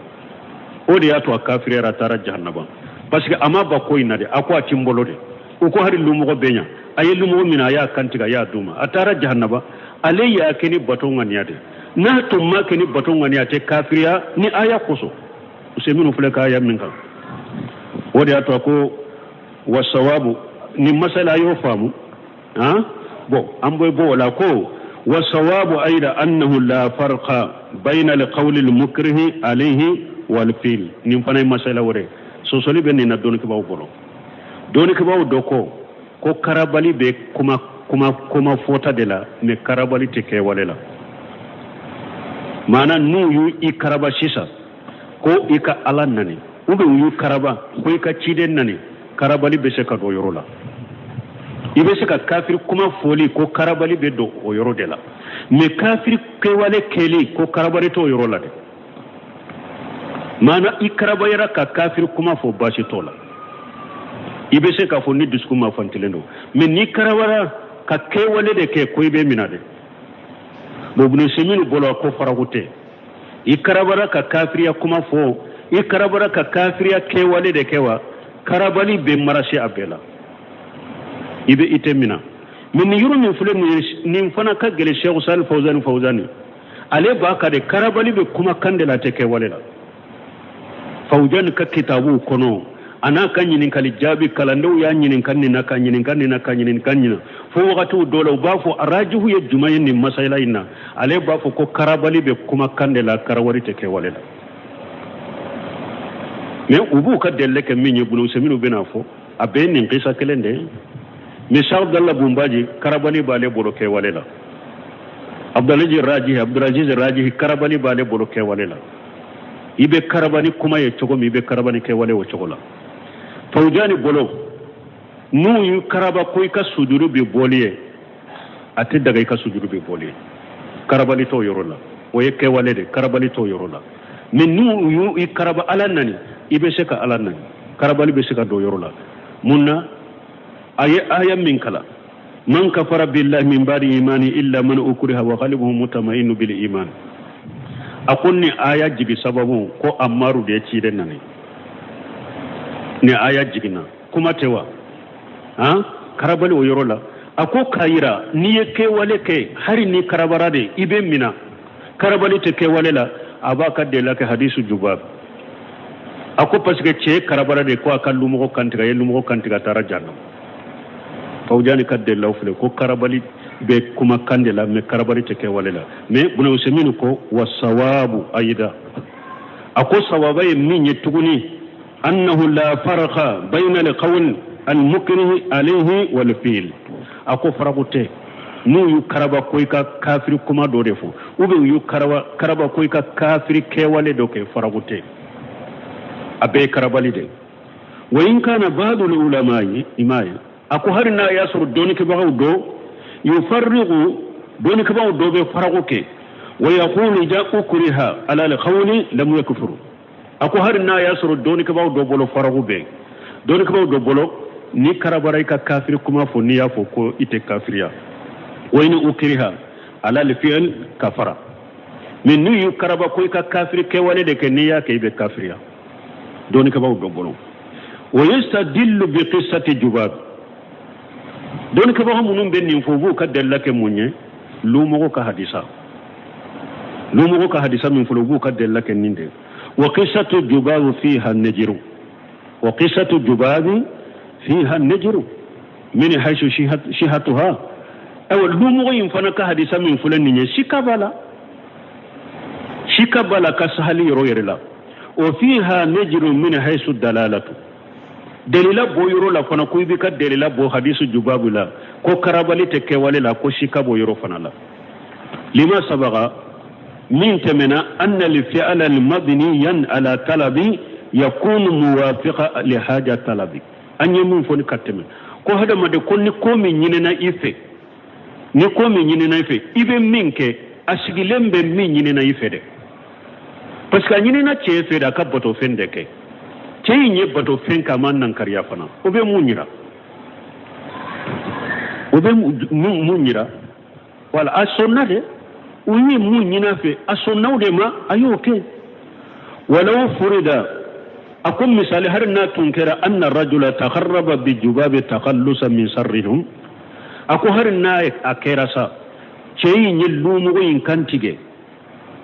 o de y'a to a kafiriyara, a taara jahanaba, parce que a ma ban ko in na de. A ko a ti n bolo de. U ko hari lumɔgɔ bɛ ɲa, a ye lumɔgɔ minɛ, a y'a kantigɛ, a y'a d'u ma, a taara jahanaba. Ale y'a kɛ ni bato ŋaniya de. N'a tun ma kɛ ni bato ŋaniya, a tɛ kafiriya ni aya kosɔn. Usaymin filɛ ka aya min kan, o de y'a to a ko wasawabu. Ni masala a y'o faamu han. Bon, an bɛ bɔ o la ko wasawabu ayida annahu la farqa bayna alqawli almukrihi alayhi wal fi'l. Nin fana ye masala wɛrɛ, sɔsɔli bɛ nin na dɔnnikɛbaaw bolo. Dɔnnikɛbaaw dɔ ko ko karabali bɛ kuma kuma kuma fɔta de la, mais karabali tɛ kɛwale la. Maana n'u y'u i karaba sisan ko i ka Ala nani, ou bien u y'u karaba ko i ka ciden nani, karabali bɛ se ka don yɔrɔ la. I bɛ se ka kafiri kuma fɔli ko karabali bɛ don o yɔrɔ de la, mais kafiri kɛwale kɛli ko karabali t'o yɔrɔ la dɛ. Maana i karabayara ka kafiri kuma fɔ, baasi t'o la, i bɛ se k'a fɔ ni dusukun ma fantilen don, mais n'i karabara ka kɛwale de kɛ ko i bɛ minɛ dɛ. Bon, Ibn Usaymin bolo ko faraku tɛ. I karabara ka kafiriya kuma fɔ, i karabara ka kafiriya kɛwale de kɛ wa, karabali bɛ marase a bɛɛ la, i bɛ i tɛ minɛ. Mais nin yɔrɔ min filɛ nin ye, nin fana ka gɛlɛn. Cheikh Salih Fawzani Fawzani ale b'a ka de karabali bɛ kumakan de la, a tɛ kɛwale la. Fawzani ka kitabuw kɔnɔ, a n'a ka ɲininkali jaabi, kalandenw y'a ɲininka nin na, ka ɲininka nin na, ka ɲininka nin na, fo wagatiw dɔ la u b'a fɔ arajihu ye jumɛn ye nin masayila in na, ale b'a fɔ ko karabali bɛ kumakan de la, karawari tɛ kɛwale la. Mais u b'u ka dɛlɛ kɛ min ye, Ibn Usaymin bɛna fɔ a bɛɛ ye nin kisa kelen de ye. Mais Cheikh Abdallah Bunbaji, karabali b'ale bolo kɛwale la. Abdulaziz Rajihi, Abdulaziz Rajihi, karabali b'ale bolo kɛwale la. I bɛ karaba ni kuma ye cogo min, i bɛ karaba ni kɛwale o cogo la. Fawjani bolo, n'u y'u karaba ko i ka sujuru bɛ bɔli ye, a tɛ daga i ka sujuru bɛ bɔli ye, karabali t'o yɔrɔ la, o ye kɛwale de, karabali t'o yɔrɔ la. Mais n'u y'u i karaba Ala nani, i bɛ se ka Ala nani, karabali bɛ se ka don yɔrɔ la. Mun na? A ye aya min kalan, man kafara billahi min ba'di imani illa man ukriha wa qalbuhu mutma'innu bil iman, a ko ni aya jigi sababu ko Amaru de ye ciden nani, ni aya jiginna kuma tɛ wa han, karabali o yɔrɔ la. A ko k'a yira n'i ye kɛwale kɛ, hali ni karabara de, i bɛ mina, karabali tɛ kɛwale la. A b'a ka delila kɛ hadisu juba, a ko parce que cɛ karabara de ko a ka lumɔgɔ kantigɛ, a ye lumɔgɔ kantigɛ, a taara jahannama. Fawjani ka delilaw filɛ ko karabali bɛ kuma kan de la, mais karabali tɛ kɛwale la. Mais Ibn Usaymin ko wa sawabu ayida, a ko sawaba ye min ye tuguni, annahu la farqa bayna alqawl almukrihi alayhi wal fi'l. A ko faraku tɛ n'u y'u karaba ko i ka kafiri kuma dɔ de fɔ, ou bien u y'u karaba ko i ka kafiri kɛwale dɔ kɛ, faraku tɛ, a bɛɛ ye karabali de. Wa in kana ba'dul ulama'i imaya, a ko hali n'a y'a sɔrɔ dɔnnikɛbagaw dɔ yufarriqu, dɔnnikɛbagaw dɔ bɛ faraku kɛ, wa yaqulu idha ukriha ala alqawli lam yakfur. A ko hali n'a y'a sɔrɔ dɔnnikɛbagaw dɔ bolo faraku bɛ, dɔnnikɛbagaw dɔ bolo ni karabara i ka kafiri kuma fɔ, n'i y'a fɔ ko i tɛ kafiriya, wa in ukriha ala alfi'l kafara. Mais n'u y'u karaba ko i ka kafiri kɛwale de kɛ, n'i y'a kɛ i bɛ kafiriya, dɔnnikɛbagaw dɔ bolo. Wa yastadillu bi qissati jubab, dɔnnikɛbaga minnu bɛ nin fɔ, u b'u ka dalila kɛ mun ye? Lumɔgɔ ka hadisa, lumɔgɔ ka hadisa min fɔlɔ, u b'u ka dalila kɛ nin de. Wa qissatu jubab fiha najru, wa qissatu jubab fiha najru min haythu sihatuha. Ayiwa, lumɔgɔ in fana ka hadisa min filɛ nin ye, sika b'a la, sika b'a la ka sahali yɔrɔ yɛrɛ la. O fiha najru min haythu dalalatu, delila bɔ yɔrɔ la fana, ko i b'i ka delila bɔ hadisu jubabu la ko karabali tɛ kɛwale la, ko sika bɔ yɔrɔ fana la. Lima sabaga Min tɛmɛna, anna al-fi'la al-mabniyan ala talabi yakunu muwafiqa li haja talabi. An ye mun fɔ ni ka tɛmɛ, ko hadamaden ko ni ko min ɲinina i fɛ, ni ko min ɲinina i fɛ, i bɛ min kɛ, a sigilen bɛ min ɲinina i fɛ dɛ, parce que a ɲinina cɛ fɛ de a ka batofɛn de kɛ. Cɛ in ye batofɛn kɛ, a ma nankariya fana. O bɛ mun yira? O bɛ mun yira? Wala a sɔnna de, u ye mun ɲin'a fɛ, a sɔnna o de ma, a y'o kɛ. Walaw furida, a ko misali, hari n'a tun kɛra anna rajula takarraba bi jubabi takhallusa min sarrihum, a ko hari n'a a kɛra sa, cɛ in ye lumɔgɔ in kantigɛ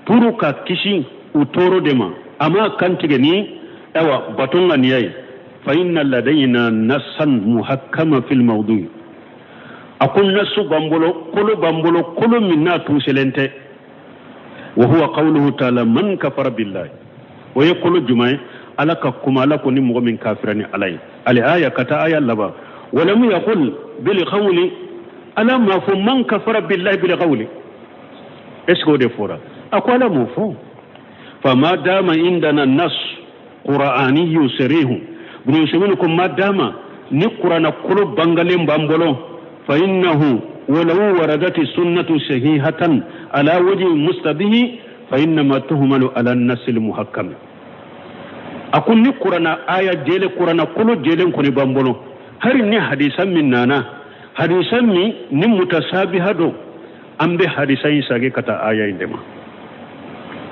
pour ka kisi u tɔɔrɔ de ma, a m'a kantigɛ ni awa bato ŋaniya ye. Fa inna ladayna nassan muhakkama fil mawdu, a ko nasu b'an bolo, kolo b'an bolo, kolo min n'a tuuselen tɛ. Wa huwa qawluhu ta'ala man kafara billahi. O ye kolo jumɛn ye? Ala ka kuma, Ala ko ni mɔgɔ min kafira ni Ala ye. Ali aya ka taa aya laban. Walam yaqul bil qawli, Ala m'a fɔ man kafara billahi bil qawli. Est ce que o de fɔra? A ko Ala m'o fɔ. Fama dama indana nas qur'aniyyu sarihu. Ibn Usaymin ko ma dama ni Qur'ana kolo bangalen b'an bolo, fa innahu walau waradati sunnatu sahihatan ala wajhi mustabihi fa innama tuhmalu ala an-nass al-muhakkam. A ko ni Qur'ana aya jɛlen, Qur'ana kolo jɛlen kɔni b'an bolo, hari ni hadisa min nana, hadisa min ni mutasabiha don, an bɛ hadisa in sage ka taa aya in de ma.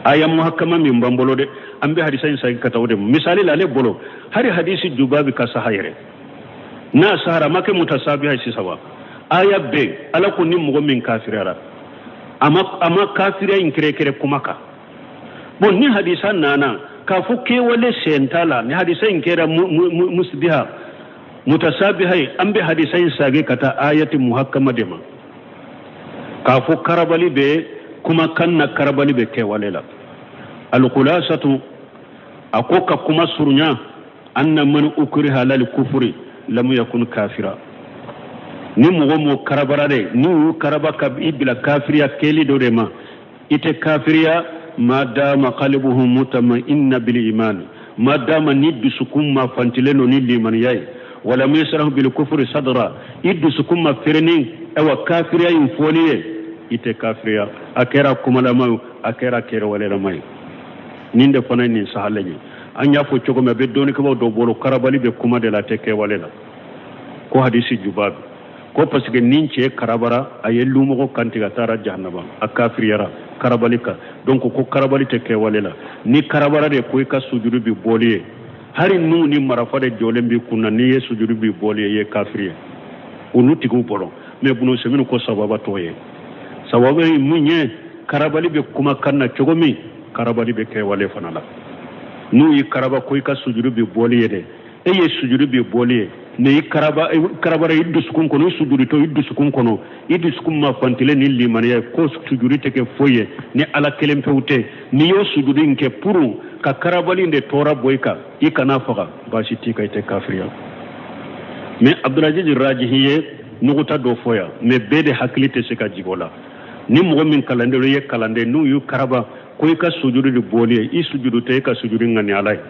Aya muhakkama min b'an bolo dɛ, an bɛ hadisa in sage ka taa o de ma. Misali la, ale bolo hari hadisi juba bɛ ka saha yɛrɛ, n'a sahara, a ma kɛ mutasabiha ye sisan wa? Aya bɛ Ala ko ni mɔgɔ min kafiriyara, a ma kafiriya in kɛrɛkɛrɛ kuma kan. Bon, ni hadisa nana k'a fɔ kɛwale sen t'a la, ni hadisa in kɛra musbiha mutasabiha ye, an bɛ hadisa in sage ka taa ayati muhakkama de ma, k'a fɔ karabali bɛ kumakan na, karabali bɛ kɛwale la. Alkhulasatu, a ko ka kuma surunya, anna man ukriha lal kufri lam yakun kafira. Ni mɔgɔ m'o karabara dɛ, ni y'u karaba ka i bila kafiriya kɛli dɔ de ma, i tɛ kafiriya. Ma dama qalbuhu mutma'inna bil iman, ma dama ni dusukun ma fantilen don ni limaniya ye, wala yasrahu bil kufri sadra, i dusukun ma ferenin awa kafiriya in fɔli ye, i tɛ kafiriya. A kɛra kumalama ye, a kɛra kɛwalelama ye. Nin de fana ye nin sahalen ye. An y'a fɔ cogo min, a bɛ dɔnnikɛbaw dɔw bolo, karabali bɛ kuma de la, a tɛ kɛwale la. Ko hadisi juba ko parce que nin cɛ karabara, a ye lumɔgɔ kantigɛ, a taara jahanama, a kafiriyara karabali kan. Donc ko karabali tɛ kɛwale la. Ni karabara de ko i ka sujuru bi bɔli ye, hari n'u ni marafa de jɔlen b'i kun na, n'i ye sujuru bi bɔli ye, i ye kafiri ye olu tigiw bolo. Mais Ibn Usaymin ko sababa t'o ye. Sababa ye mun ye? Karabali bɛ kumakan na cogo min, karabali bɛ kɛwale fana la. N'u y'i karaba ko i ka sujuru bi bɔli ye dɛ, e ye sujuru bi bɔli ye, mais i karaba, karabara i dusukun kɔnɔ, i sujurutɔ i dusukun kɔnɔ, i dusukun ma fantilen ni limaniya ye ko sujuru tɛ kɛ foyi ye ni Ala kelen pewu tɛ. N'i y'o sujuru in kɛ pour ka karabali in de tɔɔrɔ bɔ i kan, i kana faga, baasi t'i kan, i tɛ kafiriya. Mais Abdulaziz Rajihi ye nuguta dɔ fɔ yan, mais bɛɛ de hakili tɛ se ka jigin o la. Ni mɔgɔ min kalanden, i ye kalanden, n'u y'u karaba ko i ka sujuru de bɔli ye, i sujuru tɛ, i ka sujuru ŋani Ala ye,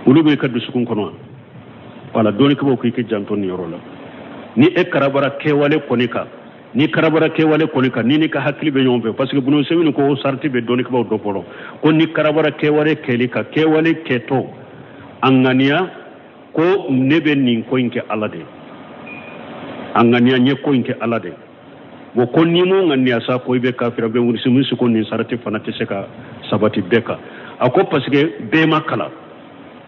olu bɛ i ka dusukun kɔnɔ. Wala dɔnnikɛbaw ko i k'i janto nin yɔrɔ la. Ni e karabara kɛwale kɔni kan, ni karabara kɛwale kɔni kan, ni n'i ka hakili bɛ ɲɔgɔn fɛ, parce que Ibn Usaymin ko sarati bɛ dɔnnikɛbaw dɔ bolo ko ni karabara kɛwale kɛli kan, kɛwale kɛtɔ a ŋaniya ko ne bɛ nin ko in kɛ Ala de ye, a ŋaniya n ye ko in kɛ Ala de ye. Bon, ko n'i m'o ŋaniya sa, ko i bɛ kafira. Bɛ wuli misi ko nin sarati fana tɛ se ka sabati bɛɛ kan. A ko parce que bɛɛ ma kalan,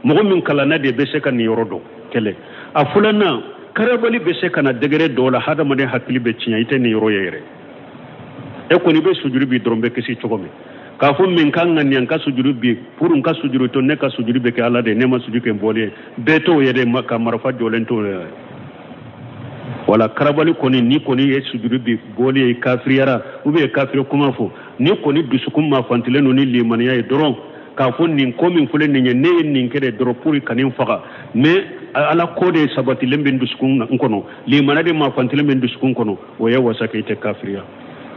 mɔgɔ min kalanna de bɛ se ka nin yɔrɔ dɔn. Kɛlɛ a filanan, karabali bɛ se ka na degré dɔw la, hadamaden hakili bɛ tiɲɛ, i tɛ nin yɔrɔ ye yɛrɛ. E kɔni bɛ sujuru bi dɔrɔn, bɛ kisi cogo min k'a fɔ min ka ŋaniya n ka sujuru bi pour n ka sujuru to, ne ka sujuru bɛ kɛ Ala de ye, ne ma sujuru kɛ n bɔli ye, bɛɛ t'o ye dɛ, ka marifa jɔlen t'o ye. Wala karabali kɔni, ni kɔni ye sujuru bi bɔli ye, kafiriyara ou bien kafiri kuma fɔ, ni kɔni dusukun ma fantilen don ni limaniya ye dɔrɔn, k'a fɔ nin ko min filɛ nin ye, ne ye nin kɛ de dɔrɔn pour ka nin faga, mais Ala ko de sabatilen bɛ n dusukun n kɔnɔ, limaniya de ma fantilen bɛ n dusukun kɔnɔ, o ye wasa kɛ, i tɛ kafiriya.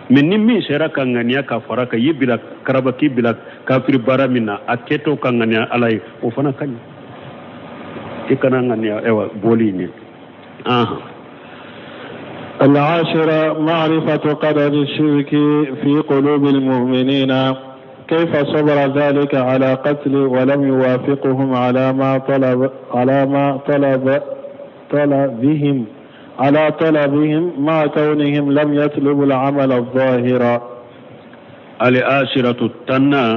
Mais ni min sera ka ŋaniya ka fara kan, y'i bila karaba k'i bila kafiri baara min na, a kɛtɔ ka ŋaniya Ala ye, o fana ka ɲi. I kana ŋaniya ayiwa bɔli in ye. العاشرة معرفة قدر الشرك في قلوب المؤمنين كيف صبر ذلك على قتل ولم يوافقهم على ما طلب على ما طلب طلبهم على طلبهم مع كونهم لم يطلبوا العمل الظاهر. العاشرة التنى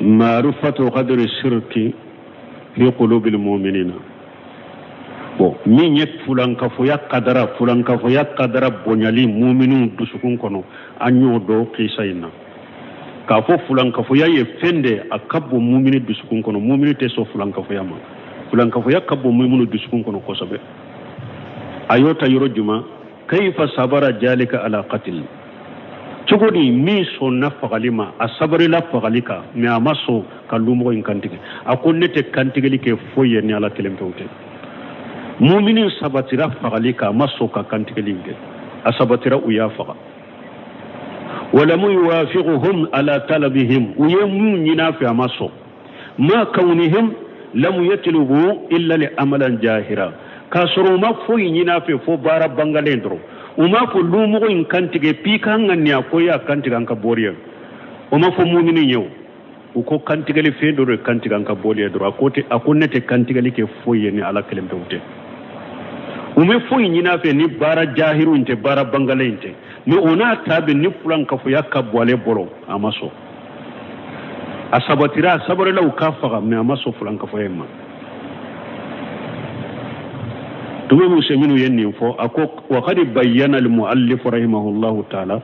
معرفة قدر الشرك في قلوب المؤمنين. Bon, min ye fulankafoya kadara, fulankafoya kadara bonyali muminu dusukun kɔnɔ, an y'o dɔn kisa in na k'a fɔ fulankafoya ye fɛn de a ka bon mumini dusukun kɔnɔ. Mumini tɛ sɔn fulankafoya ma. Fulankafoya ka bon muminu dusukun kɔnɔ kosɛbɛ. A y'o ta yɔrɔ jumɛn? Kaifa sabara jalika ala qatil, cogo di min sɔnna fagali ma, a sabarila fagali kan, mais a ma sɔn ka lumɔgɔ in kantigɛ. A ko ne tɛ kantigɛli kɛ foyi ye ni Ala kelen pewu tɛ. Mumini sabatira fagali kan, a ma sɔn ka kantigɛli in kɛ, a sabatira, u y'a faga. Walamu yuwafiquhum ala talabihim, u ye mun ɲin'a fɛ, a ma sɔn. Ma kawnihim lam yatlubu illa li amalan jahira, k'a sɔrɔ u ma foyi ɲin'a fɛ fo baara bangalen dɔrɔn. U m'a fɔ lumɔgɔ in kantigɛ p'i ka ŋaniya ko i y'a kantigɛ an ka bɔli ye. O ma fɔ mumini ye. O u ko kantigɛli fɛn dɔ de kantigɛ an ka bɔli ye dɔrɔn. A ko tɛ, a ko ne tɛ kantigɛli kɛ foyi ye ni Ala kelen pewu tɛ. U bɛ foyi ɲin'a fɛ ni baara jahiru in tɛ, baara bangalen in tɛ. Mais o n'a ta bɛ ni fulankafoya ka bɔ ale bolo, a ma sɔn. A sabatira, a sabarila u k'a faga, mais a ma sɔn fulankafoya in ma. Tuma minnu ye nin fɔ, a ko wa qad bayyana al-muallif rahimahullahu ta'ala.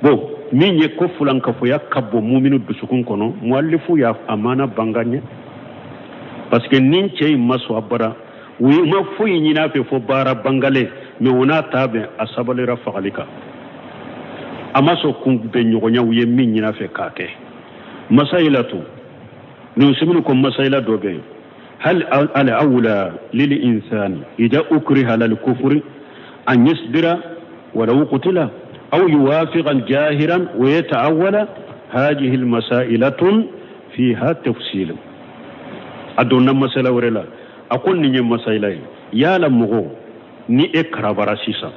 Bon, min ye ko fulankafoya ka bon muminu dusukun kɔnɔ, muallifu y'a a maana banga ɲɛ, parce que nin cɛ in ma sɔn abada. U ma foyi ɲini a fɛ fo baara bangalen, mais o n'a ta bɛn, a sabalira fagali kan, a ma sɔn kun bɛn ɲɔgɔnya u ye min ɲini a fɛ k'a kɛ. Masayila to nin siminu ko masayila dɔ bɛ yen: هل الأولى للإنسان إذا أكره على الكفر أن يصبر ولو قتل أو يوافق جاهرا ويتأول؟ هذه المسائلة فيها تفصيل. أدونا مسألة ورلا أقول نيجي مسألة يا لمغو ni e karabara sisan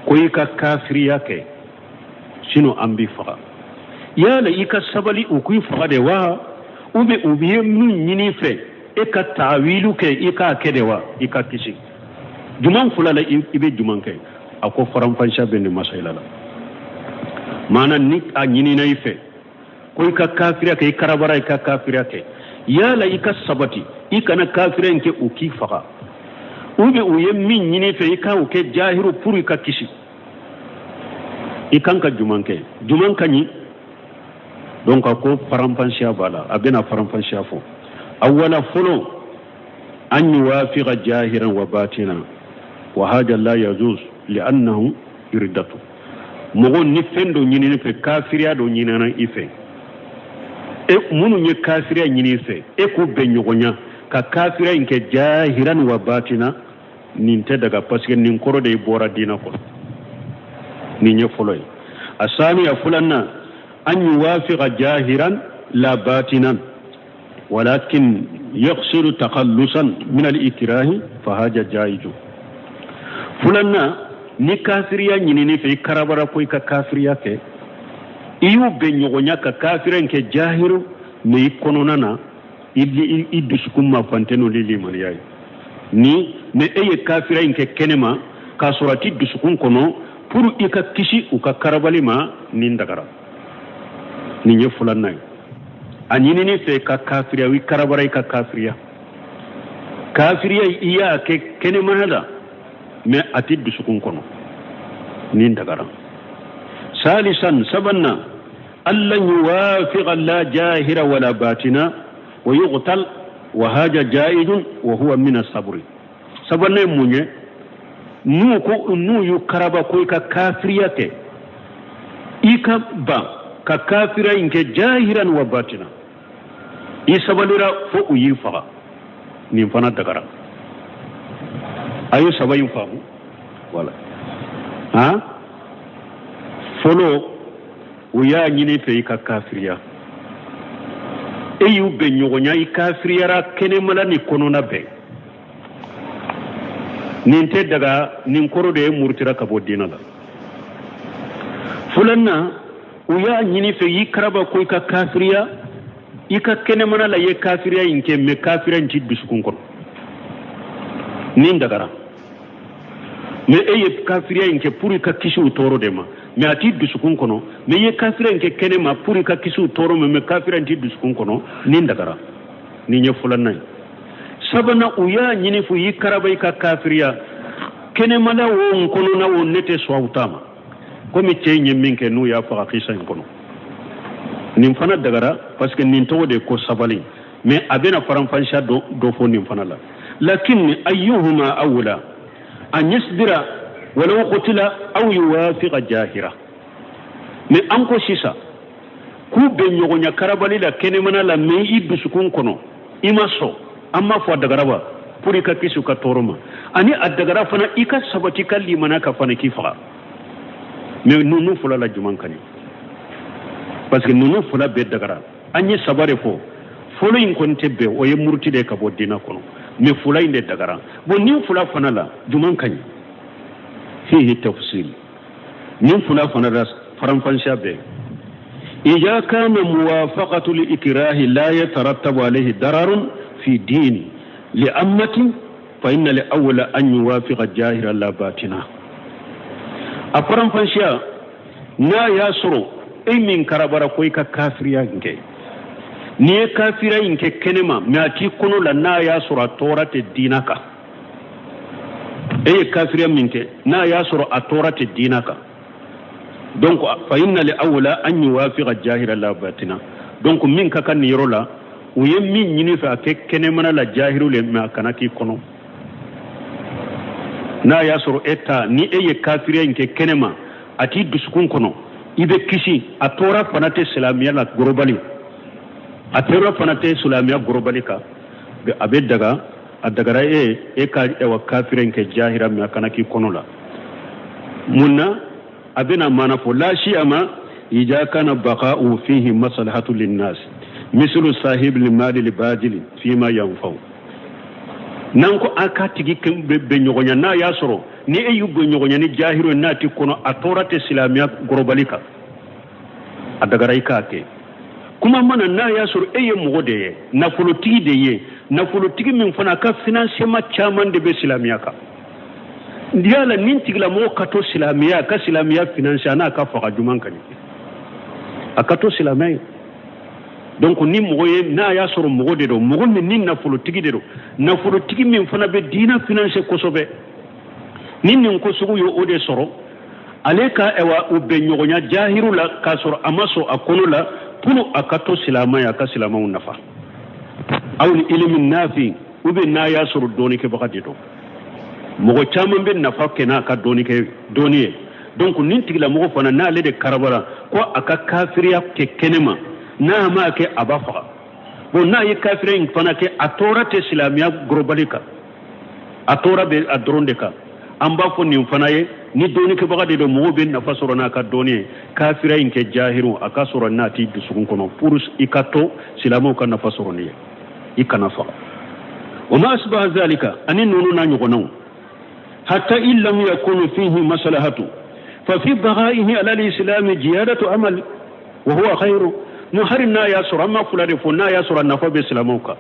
ko i ka kafiriya kɛ, sinon an b'i faga. Yala i ka sabali u k'i faga de wa, ou bien u ye min ɲini fɛ e ka tawilu kɛ, i k'a kɛ de wa, i ka kisi? Juman fila la, i bɛ juman kɛ? A ko faranfansiya bɛ nin masayila la. Maana ni a ɲinina i fɛ ko i ka kafiriya kɛ, i karabara i ka kafiriya kɛ, yala i ka sabati i kana kafiriya in kɛ u k'i faga, ou bien u ye min ɲini fɛ i ka o kɛ jahiru pour i ka kisi, i kan ka juman kɛ, juman ka ɲi? Donc a ko faranfansiya b'a la. A bɛna faranfansiya fɔ. Awala fɔlɔ, an yuwafiqa jahiran wa batina wa hada la yajuz li'annahu irdatu. Mɔgɔ ni fɛn dɔ ɲinini fɛ, kafiriya dɔ ɲinina i fɛ, e minnu ye kafiriya ɲini i fɛ, e k'u bɛn ɲɔgɔnya ka kafiriya in kɛ jahiran wa batina, nin tɛ daga, parce que nin kɔrɔ de i bɔra diina kɔnɔ. Nin ye fɔlɔ ye. A saniya, filanan, an yuwafiqa jahiran la batinan walakin yaqsidu takhallusan min al-ikrahi fa haja jaizu. Filanan, ni kafiriya ɲinini fɛ, i karabara ko i ka kafiriya kɛ, i y'u bɛn ɲɔgɔnya ka kafiriya in kɛ jahiru, mais i kɔnɔna na i dusukun ma fante n'olu limaniya ye ni, mais e ye kafiriya in kɛ kɛnɛma k'a sɔrɔ a ti dusukun kɔnɔ pour i ka kisi u ka karabali ma, nin dagara. Nin ye filanan ye. A ɲinini fɛ ka kafiriya, i karabara i ka kafiriya, kafiriya i y'a kɛ kɛnɛmana la, mais a ti dusukun kɔnɔ, nin dagara. Salisan, sabanna, alla yuwafiqa la jahira wala batina wa yuqtal wa haja jaizun wa huwa min asabri. Sabanna ye mun ye? N'u ko n'u y'u karaba ko i ka kafiriya kɛ, i ka ban ka kafiriya in kɛ jahiran wa batina, i sabalira fo u y'i faga, nin fana dagara. A ye saba in faamu wala han? Fɔlɔ, u y'a ɲini fɛ i ka kafiriya, e y'u bɛn ɲɔgɔnya, i kafiriyara kɛnɛmala ni kɔnɔna bɛɛ. Nin tɛ daga, nin kɔrɔ de ye murutira ka bɔ diinɛ la. Filanan, u y'a ɲini fɛ i karaba ko i ka kafiriya i ka kɛnɛmana la, i ye kafiriya in kɛ, mais kafiriya in t'i dusukun kɔnɔ. Nin dagara, mais e ye kafiriya in kɛ pour i ka kisi u tɔɔrɔ de ma, mais a t'i dusukun kɔnɔ. Mais i ye kafiriya in kɛ kɛnɛ ma pour i ka kisi u tɔɔrɔ ma, mais kafiriya in t'i dusukun kɔnɔ. Nin dagara. Nin ye filanan ye. Sabanan, u y'a ɲini fo i karaba i ka kafiriya kɛnɛmala o n kɔnɔna o, ne tɛ sɔn aw ta ma, komi cɛ in ye min kɛ n'u y'a faga kisa in kɔnɔ. Nin fana dagara, parce que nin tɔgɔ de ko sabali. Mais a bɛna faranfasiya dɔ fɔ nin fana la. Lakin ayyuhuma awla an yasbira walau qutila aw yuwafiqa jahira. Mais an ko sisan k'u bɛ ɲɔgɔnya karabali la kɛnɛmana la, mais i dusukun kɔnɔ i ma sɔn, an m'a fɔ a dagara wa? Pour i ka kisi u ka tɔɔrɔ ma, ani a dagara fana i ka sabati ka limana ka fana k'i faga. Mais ninnu fila la jumɛn ka ɲi? Parce que ninnu fila bɛɛ dagara. An ye saba de fɔ. Fɔlɔ in kɔni tɛ bɛn, o ye muruti de ye ka bɔ diinɛ kɔnɔ, mais fila in de dagara. Bon, nin fila fana la jumɛn ka ɲi? Fihi tafsil. Nin fila fana la faranfansiya bɛɛ. Idha kana muwafaqatu li-ikrahi la yatarattabu alayhi dararun fi dini li'ammati fa inna li-awwala an yuwafiqa jahira la batina. A faranfansiya, n'a y'a sɔrɔ e min karabara ko i ka kafiriya in kɛ, n'i ye kafiriya in kɛ kɛnɛma, mais a t'i kɔnɔ la, n'a y'a sɔrɔ a tɔɔrɔ tɛ diina kan, e ye kafiriya min kɛ, n'a y'a sɔrɔ a tɔɔrɔ tɛ diina kan, donc fa inna li awla an yuwafiqa jahira la batina. Donc min ka kan nin yɔrɔ la, u ye min ɲini fɛ, a kɛ kɛnɛmana la jahiru le, mais a kana k'i kɔnɔ. N'a y'a sɔrɔ e ta ni e ye kafiriya in kɛ kɛnɛma, a t'i dusukun kɔnɔ, i bɛ kisi, a tɔɔrɔ fana tɛ silamɛya la gorobali, a tɔɔrɔ fana tɛ silamɛya gorobali kan, a bɛ daga, a dagara e e ka ɛwa kafiriya in kɛ jahira, mais a kana k'i kɔnɔ la. Mun na? A bɛna maana fɔ. La siyama ija kana baqa'u fihi maslahatu linnas mislu sahib limali libadili fima yanfa'u. N'an ko a ka tigi bɛ ɲɔgɔnya, n'a y'a sɔrɔ ni e y'u bɛ ɲɔgɔnya ni jahiru ye, n'a ti kɔnɔ, a tɔɔrɔ tɛ silamɛya gorobali kan, a dagara i k'a kɛ. Kuma mana, n'a y'a sɔrɔ e ye mɔgɔ de ye, nafolotigi de ye, nafolotigi min fana ka financement caman de bɛ silamɛya kan, yala nin tigilamɔgɔ ka to silamɛya, ka silamɛya finance, a n'a ka faga, juman ka ɲi? A ka to silamɛya ye. Donc ni mɔgɔ ye, n'a y'a sɔrɔ mɔgɔ de don, mɔgɔ min ni nafolotigi de don, nafolotigi min fana bɛ diinɛ finance kosɛbɛ, ni nin ko sugu ye o de sɔrɔ, ale ka ɛwa u bɛ ɲɔgɔnya jahiru la k'a sɔrɔ a ma sɔn a kɔnɔ la, pour a ka to silamɛ, a ka silamɛw nafa, aw ni ilimi nafi, ou bien n'a y'a sɔrɔ dɔɔnikɛbaga de don, mɔgɔ caman bɛ nafa kɛ n'a ka dɔɔni kɛ dɔɔni ye. Donc nin tigilamɔgɔ fana, n'ale de karabara ko a ka kafiriya kɛ kɛnɛma, n'a m'a kɛ a b'a faga. Bon, n'a ye kafiriya in fana kɛ, a tɔɔrɔ tɛ silamɛya gorobali kan, a tɔɔrɔ bɛ a dɔrɔn de kan. An b'a fɔ nin fana ye, ni dɔɔnikɛbaga de don, mɔgɔw bɛ nafa sɔrɔ n'a ka dɔɔni ye, kafiriya in kɛ jahiru, a ka sɔrɔ n'a t'i dusukun kɔnɔ, pour i ka to silamɛw ka nafa sɔrɔ nin ye, i kana faga. Wa ma asbaha zalika, ani ninnu n'a ɲɔgɔnnaw, hatta in lam yakunu fihi maslahatu fa fi bagaihi ala al-islam jiyadatu amal wa huwa khairu. No hari n'a y'a sɔrɔ, an ma fila de fɔ, n'a y'a sɔrɔ a nafa bɛ silamɛw kan,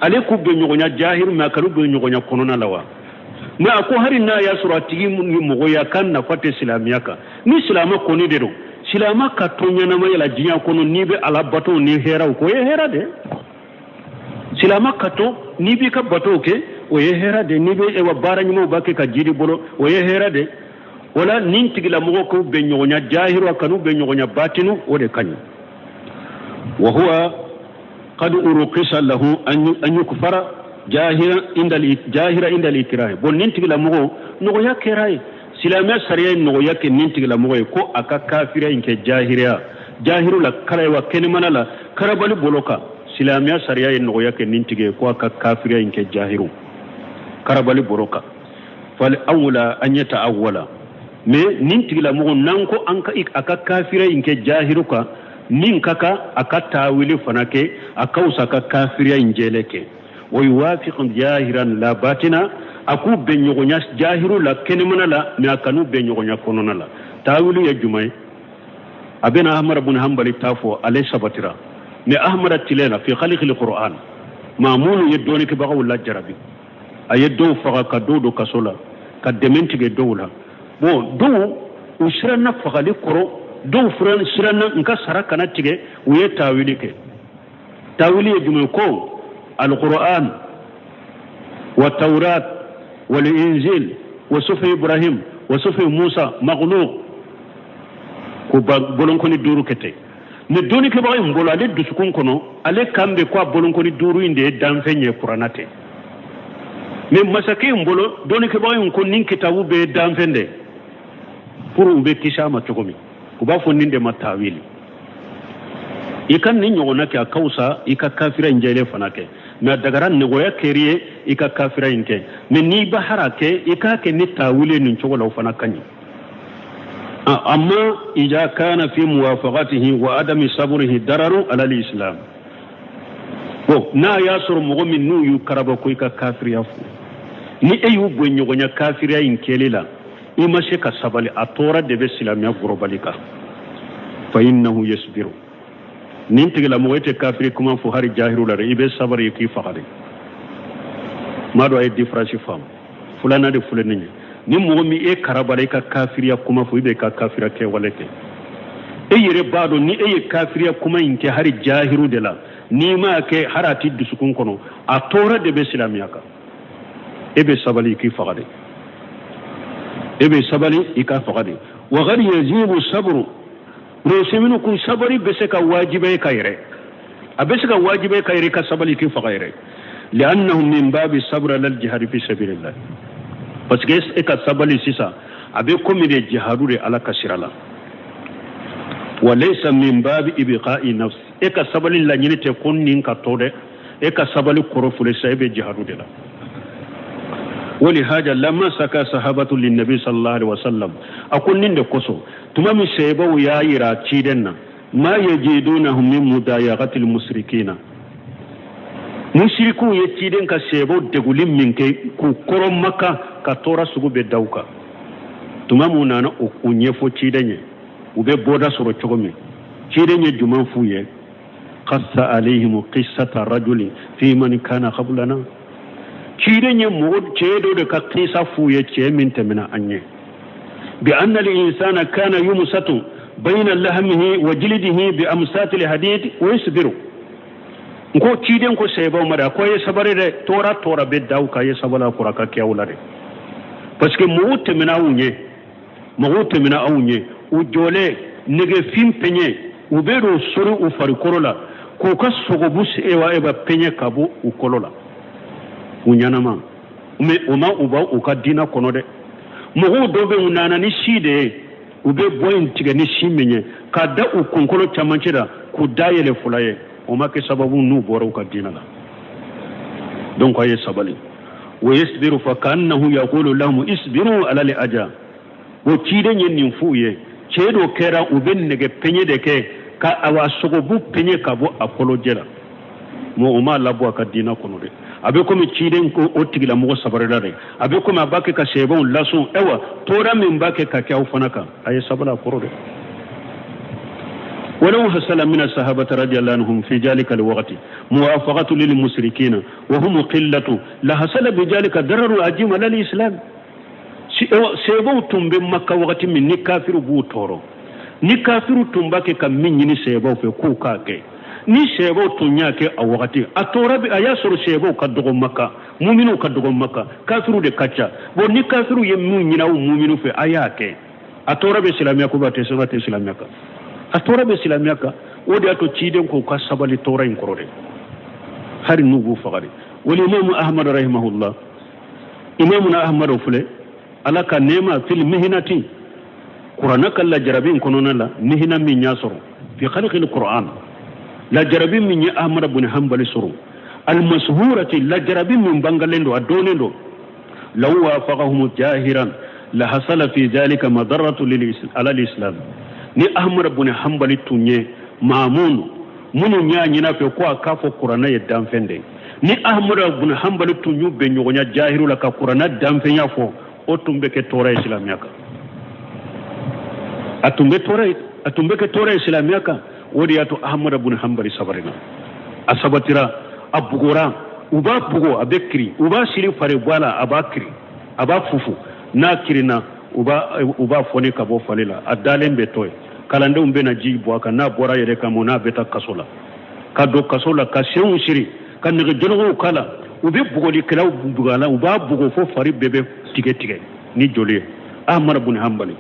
ale k'u bɛ ɲɔgɔnya jahiru, mais a kan'u bɛ ɲɔgɔnya kɔnɔna la wa. Mais a ko hari n'a y'a sɔrɔ a tigi ni mɔgɔ ye, a ka nafa tɛ silamɛya kan, ni silamɛ kɔni de don, silamɛ ka to ɲɛnamaya la diɲɛ kɔnɔ, n'i bɛ ala bato ni hɛrɛw k'o ye hɛrɛ de. Silamɛ ka to n'i b'i ka batow kɛ, o ye hɛrɛ de. N'i bɛ ewa baara ɲumanw b'a kɛ ka jiri bolo, o ye hɛrɛ de. O la nin tigilamɔgɔ k'u bɛ ɲɔgɔnya jahiru, a kan'u bɛ ɲɔgɔnya batinu, o de ka ɲi. Wa huwa qad urqisa lahu an yukfara jahira inda al-ikrah. Bon, nin tigilamɔgɔ nɔgɔya kɛra ye, silamɛ sariya ye nɔgɔya kɛ nin tigilamɔgɔ ye ko a ka kafiriya in kɛ jahiriya jahiru la, karawa kɛnɛmana la, karabali bolo kan. Silamɛya sariya ye nɔgɔya kɛ nin tigi ye ko a ka kafiriya in kɛ jahiru karabali bolo kan. Fal awla an yata'awwala. Mais nin tigilamɔgɔ n'an ko an ka a ka kafira in kɛ jahiru kan, min ka kan a ka taawili fana kɛ, a ka fisa ka kafiriya in jɛlɛ kɛ. Wa yuwafiqu jahiran la batina, a k'u bɛn ɲɔgɔnya jahiru la kɛnɛmana la, mais a kan'u bɛn ɲɔgɔnya kɔnɔna la. Taawili ye jumɛn ye? A bɛna Ahmad bun Hanbali ta fɔ, ale sabatira. Mais Ahmad tile la fi khalqil Qur'an, maa minnu ye dɔnnikɛbagaw lajarabi, a ye dɔw faga ka dɔw don kaso la, ka dɛmɛ tigɛ dɔw la. Bon, dɔw u siranna fagali kɔrɔ, dɔw siranna n ka sara kana tigɛ, u ye taawili kɛ. Taawili ye jumɛn? Ko alquran wa tawrat wal injil wa sufi Ibrahim wa sufi Musa makhluq, ko bolonkɔni duuru kɛ ten. Mais dɔnnikɛbaga in bolo, ale dusukun kɔnɔ, ale kan bɛ ko a bolonkɔni duuru in de ye danfɛn ye, kuranna tɛ. Mais masakɛ in bolo, dɔnnikɛbaga in ko nin kitabu bɛ ye danfɛn de, pour u bɛ kisi a ma cogo min, u b'a fɔ nin de ma taawili. I ka nin ɲɔgɔnna kɛ, a ka fisa i ka kafira in jɛlen fana kɛ. Mais a dagara nɔgɔya kɛr'i ye i ka kafira in kɛ, mais n'i b'a hara kɛ, i k'a kɛ ni taawili nin cogo la, o fana ka ɲi. Amma ida kana fi muwafaqatihi wa adami sabrihi dararu ala al-islam. Bon, n'a y'a sɔrɔ mɔgɔ min n'u y'u karaba ko i ka kafiriya fo, ni e y'u bɔ ɲɔgɔnya kafiriya in kɛli la, i ma se ka sabali, a tɔɔrɔ de bɛ silamɛya gɔrɔbali kan. Fa innahu yasbiru, nin tigilamɔgɔ e tɛ kafiri kuma fɔ hari jahiru la dɛ, i bɛ sabari i k'i faga de. M'a dɔn a ye différence faamu. Filanan de filɛ nin ye, ni mɔgɔ min e karabara i ka kafiriya kuma fɔ, i bɛ ka kafiriya kɛwale kɛ, e yɛrɛ b'a dɔn ni e ye kafiriya kuma in kɛ hari jahiru de la, n'i m'a kɛ hari a t'i dusukun kɔnɔ, a tɔɔrɔ de bɛ silamɛya kan. E bɛ sabali i k'i faga de, e bɛ sabali i ka faga de. Wa gari yajibu sabru roseminu kun, sabali bɛ se ka wajibiya ka yɛrɛ, a bɛ se ka wajibiya ka yɛrɛ, ka sabali k'i faga yɛrɛ. Li'annahu min babi sabr ala al-jihad fi sabilillah, parce que e ka sabali sisan a bɛ komi de jihadu de Ala ka sira la. Wa laysa min babi ibqa'i nafs, e ka sabali laɲini tɛ ko nin ka to dɛ, e ka sabali kɔrɔ fɔlɔ sisan e bɛ jihadu de la. ولهذا لما سكى صحابة للنبي صلى الله عليه وسلم، أقول نين كوسو تمام سيبو يا يرا تشيدنا ما يجدونهم من مضايقة المشركين، مشركو يتشيدن كسيبو دغولين من كي كو كورو مكة كتورا سوغو بداوكا تمام نانا او نيفو تشيدن وبي بودا سورو تشومي تشيدن جمان فويه قص عليهم قصة الرجل في من كان قبلنا. Ciden ye mɔgɔ cɛ dɔ de ka kisa f'u ye, cɛ min tɛmɛna an ɲɛ. Bi anna al-insana kana yumsatu bayna lahmihi wa jildihi bi amsati al-hadid wa yasbiru. N ko ciden ko sɛbɛw ma dɛ, ko ye sabari dɛ, tɔɔrɔ tɔɔrɔ bɛ da u kan, ye sabali a kɔrɔ a ka kɛ aw la dɛ. Parce que mɔgɔw tɛmɛna aw ɲɛ, mɔgɔw tɛmɛna aw ɲɛ, u jɔlen nɛgɛfin pɛɲɛ, u bɛ n'o sori u farikolo la k'u ka sogobu ewa eba pɛɲɛ ka bɔ u kolo la. U ɲanama, mais o ma u ba u ka diinɛ kɔnɔ dɛ. Mɔgɔw dɔw bɛ u nana ni si de ye, u bɛ bɔ in tigɛ ni si min ye k'a da u kunkolo camancɛ la k'u da yɛlɛ fila ye, o ma kɛ sababu n'u bɔra u ka diinɛ la. Donc a ye sabali. Wa yasbiru fa ka'annahu yaqulu lahum isbiru ala al-aja. O ciden ye nin f'u ye, cɛ dɔ kɛra u bɛ nɛgɛ pɛɲɛ de kɛ ka awa sogobu pɛɲɛ ka bɔ a kolojɛ la, mais o m'a labɔ a ka diinɛ kɔnɔ dɛ. A bɛ komi ciden ko o tigilamɔgɔ sabarila dɛ, a bɛ komi a b'a kɛ ka sɛbɛnw lasun. Ayiwa, tɔɔrɔ min b'a kɛ ka kɛ aw fana kan, a ye sabali a kɔrɔ dɛ. ولو حصل من الصحابة رضي الله عنهم في ذلك الوقت موافقة للمشركين وهم قلة لحصل بذلك ضرر عظيم على الإسلام. Sɛbɛnw tun bɛ Maka wagati min ni kafiru b'u tɔɔrɔ, ni kafiru tun b'a kɛ ka min ɲini sɛbɛnw fɛ k'u k'a kɛ, ni sɛbɛw tun y'a kɛ a wagati, a tɔɔrɔ bɛ a y'a sɔrɔ sɛbɛw ka dɔgɔ Maka, muminw ka dɔgɔ Maka, kafiru de ka ca. Bon, ni kafiru ye min ɲini aw muminu fɛ, a y'a kɛ, a tɔɔrɔ bɛ silamɛya ko ba tɛ sɛbɛn tɛ silamɛya kan, a tɔɔrɔ bɛ silamɛya kan. O de y'a to ciden k'u ka sabali tɔɔrɔ in kɔrɔ dɛ, hali n'u b'u faga de. Wali imamu Ahmad rahimahullah, imamuna Ahmad filɛ, Ala ka nɛɛma fil mihinati, kuranna ka lajarabi in kɔnɔna la, mihina min y'a sɔrɔ fi khalqil Qur'an, lajarabi min ye Ahmad bin Hanbali sɔrɔ, almashurati, lajarabi min bangalen don, a dɔnnen don, law wafaqahum jahiran, Lahasala fi zalika madarratu lil ala l'islam. Ni Ahmad bin Hanbali tun ye Maamun minnu y'a ɲin'a fɛ ko a k'a fɔ kuranɛ ye danfɛn de ye, ni Ahmad bin Hanbali tun y'u bɛn ɲɔgɔnya jahiru la ka kuranɛ danfɛnya fɔ, o tun bɛ kɛ tɔɔrɔ ye silamɛya kan. A tun bɛ tɔɔrɔ, a tun bɛ kɛ tɔɔrɔ ye silamɛya kan. O de y'a to Ahmad bin Hanbali sabarina, a sabatira, a bugora, u b'a bugo a bɛ kiri, u b'a siri fari bɔ a la, a b'a kiri, a b'a fufu. N'a kirinna, u b'a fɔni ka bɔ fali la, a dalen bɛ to yen. Kalandenw bɛna ji bɔ a kan, n'a bɔra yɛrɛ kan n'a bɛ taa kaso la, ka don kaso la, ka senw siri, ka nɛgɛjɔlɔkɔw k'a la. U bɛ bugolikɛlaw bugo a la, u b'a bugo fo fari bɛɛ bɛ tigɛ tigɛ ni joli ye. Ahmad bin Hanbali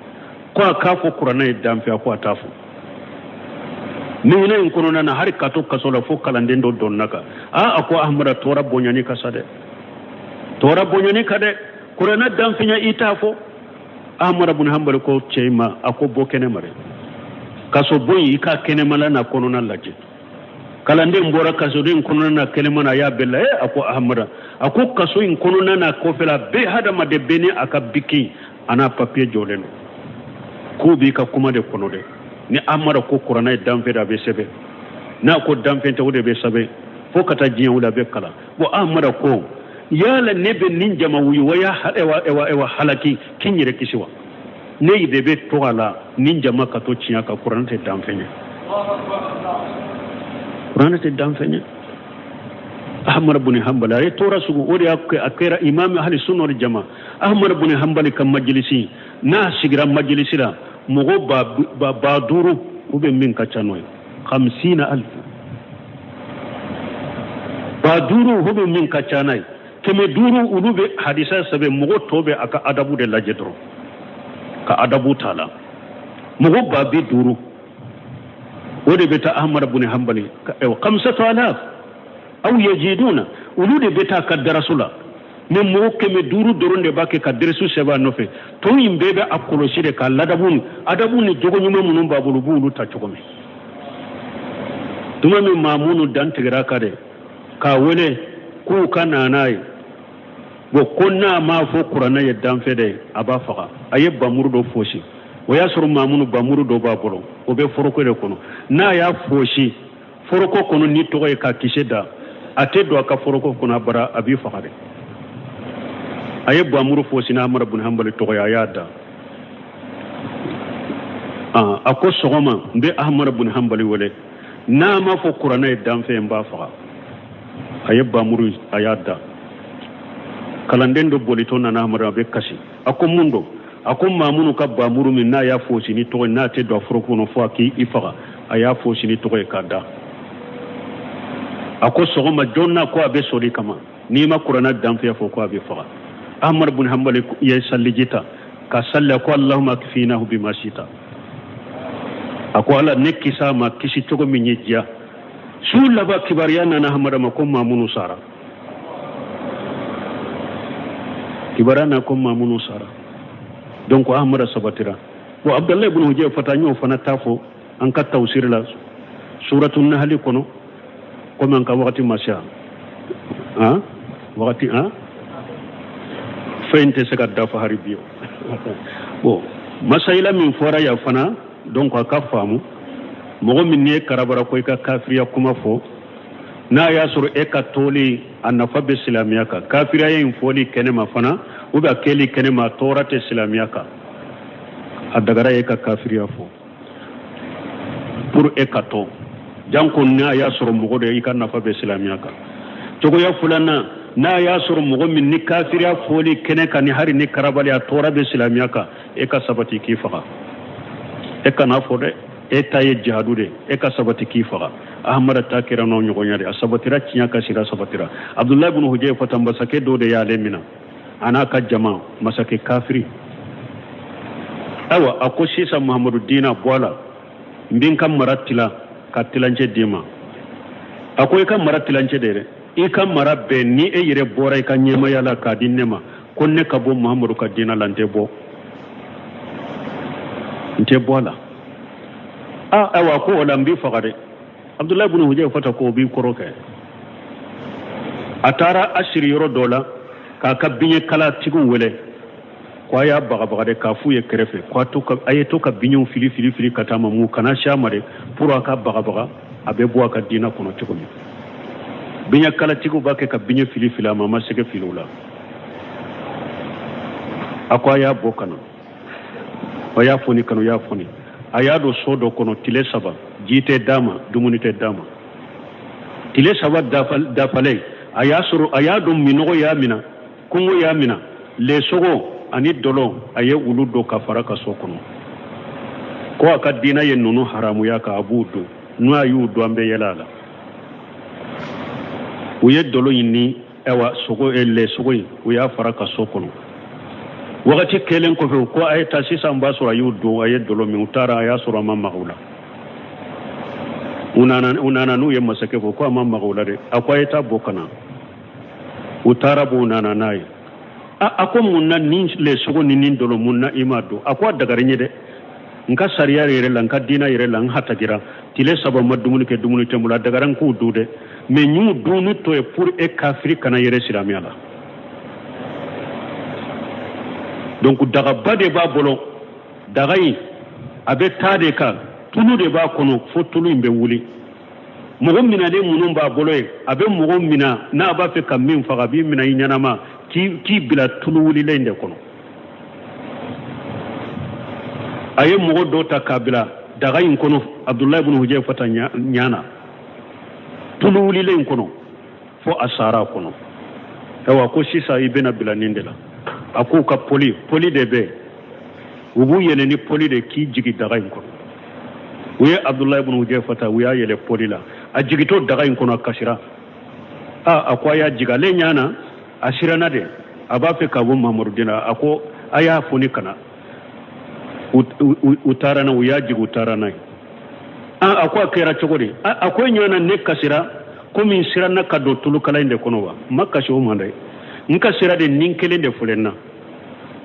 ko a k'a fɔ kuranɛ ye danfɛn, ko a t'a fɔ. Mihinɛ in kɔnɔna na, hali ka to kaso la, fo kalanden dɔ dɔnna kan. Aa, a ko Ahmada, tɔɔrɔ bonyani ka sa dɛ, tɔɔrɔ bonyani ka dɛ, kuranɛ danfɛnya i t'a fɔ. Ahmada bin Hanbali ko cɛ ma, a ko bɔ kɛnɛ ma dɛ, kaso bon i ka kɛnɛmala n'a kɔnɔna lajɛ. Kalanden bɔra kasoden kɔnɔna na kɛnɛma na, a y'a bɛɛ la. A ko Ahmada, a ko kaso in kɔnɔna n'a kɔfɛla bɛɛ, hadamaden bɛɛ ni a ka biki a n'a papiye jɔlen don, k'u b'i ka kuma de kɔnɔ dɛ. Ni Ahmada ko kuranɛ ye danfɛn de, a bɛ sɛbɛn. N'a ko danfɛn tɛ, o de bɛ sɛbɛn fo ka taa diɲɛ wuli, a bɛ kalan. Bon, Ahmada ko yala ne bɛ nin jama wuyu wa ya ewa halaki k'i yɛrɛ kisi wa? Ne de bɛ to a la nin jama ka to tiɲɛ kan. Kuranɛ tɛ danfɛn ye, kuranɛ tɛ danfɛn ye. Ahmad bin Hanbali a ye tɔɔrɔ sugu, o de y'a a kɛra imam ahli sunna wal jama. Ahmad bin Hanbali ka majilisi, n'a sigira majilisi la, mɔgɔ 5000 u bɛ min ka ca n'o ye, 50,000, 5000 u bɛ min ka ca n'a ye, 500 olu bɛ hadisa sɛbɛn, mɔgɔ tɔ bɛ a ka adabu de lajɛ dɔrɔn, ka adabu t'a la. Mɔgɔ 50,000 o de bɛ taa Ahmad bin Hanbali, 5000 aw yajiduna, olu de bɛ taa ka daraso la. Ni mɔgɔ 500 dɔrɔn de b'a kɛ ka dɛrɛsu sɛbɛn a nɔfɛ, tɔ in bɛɛ bɛ a kɔlɔsi de ka ladabu ni adabu ni jogo ɲuman minnu b'a bolo, u b'olu ta cogo min. Tuma min maa minnu dantigɛra ka dɛ k'a wele k'u ka na n'a ye, bon, ko n'a m'a fɔ kuranɛ ye danfɛn dɛ, a b'a faga. A ye bamuru dɔ fosi, o y'a sɔrɔ maa minnu bamuru dɔ b'a bolo, o bɛ foroko de kɔnɔ. N'a y'a fosi foroko kɔnɔ ni tɔgɔ ye ka kisɛ da, a tɛ don a ka foroko kɔnɔ, a bara a b'i faga dɛ. A ye bamuru fosi ni Ahmad bin Hanbali tɔgɔ ye, a y'a da. A ko sɔgɔma n bɛ Ahmad bin Hanbali wele, n'a ma fɔ kuranɛ ye danfɛn, n b'a faga. A ye bamuru a y'a da. Kalanden dɔ bolitɔ nana Ahmad, a bɛ kasi. A ko mun don? A ko maa minnu ka bamuru min n'a y'a fosi ni tɔgɔ ye, n'a tɛ don a foroko kɔnɔ fo a k'i faga, a y'a fosi ni tɔgɔ ye k'a da. A ko sɔgɔma jɔn na ko a bɛ sɔrɔ i kama, n'i ma kuranɛ danfɛn fɔ ko a bɛ faga. Ahmad bin Hanbali ye saliji ta ka salli, a ko Allahumma kfinahu bima shita. A ko Ala ne kisa ma kisi cogo min ye diya. Su laban kibaruya nana Ahmad ma ko maa minnu sara, kibaruya na ko maa minnu sara. Donc Ahmad sabatira. Bon, Abdullahi ibn Hujayfa fata n y'o fana ta fɔ an ka tawsir la suratu Nahali kɔnɔ, komi an ka wagati ma se han wagati han fɛn tɛ se ka dafa hari bi. Bon, masayila min fɔra yan fana, donc a ka faamu, mɔgɔ min n'i ye karabara ko i ka kafiriya kuma fɔ, n'a y'a sɔrɔ e ka toli a nafa bɛ silamɛya kan, kafiriya in fɔli kɛnɛma fana ou bien a kɛli kɛnɛma tɔɔrɔ tɛ silamɛya kan, a dagara e ka kafiriya fɔ pour e ka tɔ janko n'a y'a sɔrɔ mɔgɔ de i ka nafa bɛ silamɛya kan. Cogoya filanan, n'a y'a sɔrɔ mɔgɔ min ni kafiriya fɔli kɛnɛ kan ni hari ni karabali a tɔɔrɔ bɛ silamɛya kan, e ka sabati k'i faga. E kana fɔ dɛ, e ta ye jihadu de, e ka sabati k'i faga. Ahmada ta kɛra n'o ɲɔgɔnya de, a sabatira tiɲɛ ka sira sabatira. Abdullahi ibn Hujayfa fata masakɛ dɔ de y'ale minɛ a n'a ka jama, masakɛ kafiri. Ayiwa, a ko sisan Muhammadu diina bɔ a la, n bɛ n ka mara tila ka tilancɛ d'i ma. A ko i ka mara tilancɛ de dɛ, i ka mara bɛɛ ni e yɛrɛ bɔra i ka ɲɛmaya la k'a di ne ma, ko ne ka bɔ Muhammadu ka diina la, n tɛ bɔ, n tɛ bɔ a la. Aa, ayiwa, ko o la n b'i faga dɛ. Abdullahi ibn Hujayfa fata ko o b'i kɔrɔ kɛ. A taara a siri yɔrɔ dɔ la k'a ka biɲɛkalatigiw wele. Ko a y'a bagabaga de k'a f'u ye kɛrɛfɛ ko a ye to ka biɲɛw fili fili fili ka taa ma mun kana se a ma de pour a ka bagabaga a bɛ bɔ a ka diinɛ kɔnɔ cogo min. Biɲɛ kalatigiw b'a kɛ ka biɲɛ fili fili a ma, a ma se ka fili o la. A ko a y'a bɔ ka na, a y'a foni ka na, u y'a foni. A y'a don so dɔ kɔnɔ tile 3, ji tɛ d'a ma, dumuni tɛ d'a ma. Tile 3 dafalen, a y'a sɔrɔ a y'a dɔn minɔgɔ y'a mina, kɔngɔ y'a mina, lɛsogo ani dɔlɔ a ye olu dun ka fara ka so kɔnɔ. Ko a ka diinɛ ye ninnu haramuya ka a b'u dun, n'a y'u dun an bɛ yɛlɛ a la. U ye dɔlɔ in ni ayiwa sogo lɛsogo in u y'a fara ka so kɔnɔ. Wagati kɛlen kɔfɛ u ko a ye taa sisan, b'a sɔrɔ a y'u dun, a ye dɔlɔ min. U taara, a y'a sɔrɔ a ma maga u la. U nana n'u ye masakɛ fɔ ko a ma maga u la dɛ. A ko a ye taa bɔ ka na. U taara bɔ, u nana n'a ye. A ko mun na nin lɛsogo ni nin dɔlɔ mun na i m'a dun? A ko a dagara n ye dɛ, n ka sariya yɛrɛ la, n ka diinɛ yɛrɛ la, n hatagira tile 3 ma dumuni kɛ, dumuni tɛ n bolo, a dagara n k'u dun dɛ, mais n y'u dunni to ye pour e kafiri kana yɛrɛ silamɛya la. Donc dagaba de b'a bolo, daga in a bɛ taa de kan, tulu de b'a kɔnɔ fo tulu in bɛ wuli. Mɔgɔ minɛlen minnu b'a bolo ye, a bɛ mɔgɔ mina n'a b'a fɛ ka min faga, a b'i minɛ i ɲɛnama k'i bila tulu wulilen in de kɔnɔ. A ye mɔgɔ dɔ ta k'a bila daga in kɔnɔ, Abudulayi ibn Hujayfata ɲa na, tulu wulilen in kɔnɔ fo a sara a kɔnɔ. Ayiwa ko sisan i bɛna bila nin de la. A k'u ka poli poli de bɛ yen, u b'u yɛlɛ ni poli de k'i jigin daga in kɔnɔ. U ye Abudulayi ibn Hujayfata, u y'a yɛlɛ poli la, a jigintɔ daga in kɔnɔ a kasira. A ko a y'a jigin, ale ɲa na a siranna de, a b'a fɛ ka bɔ Mamadu diinɛ. A ko a y'a foni ka na. U taara n'a, u y'a jigin, u taara n'a ye. A ko a kɛra cogo di? A ko e ɲa na ne kasira komi n siranna ka don tulukala in de kɔnɔ wa? N ma kasi o ma dɛ, n kasira de nin kelen de filɛ n na.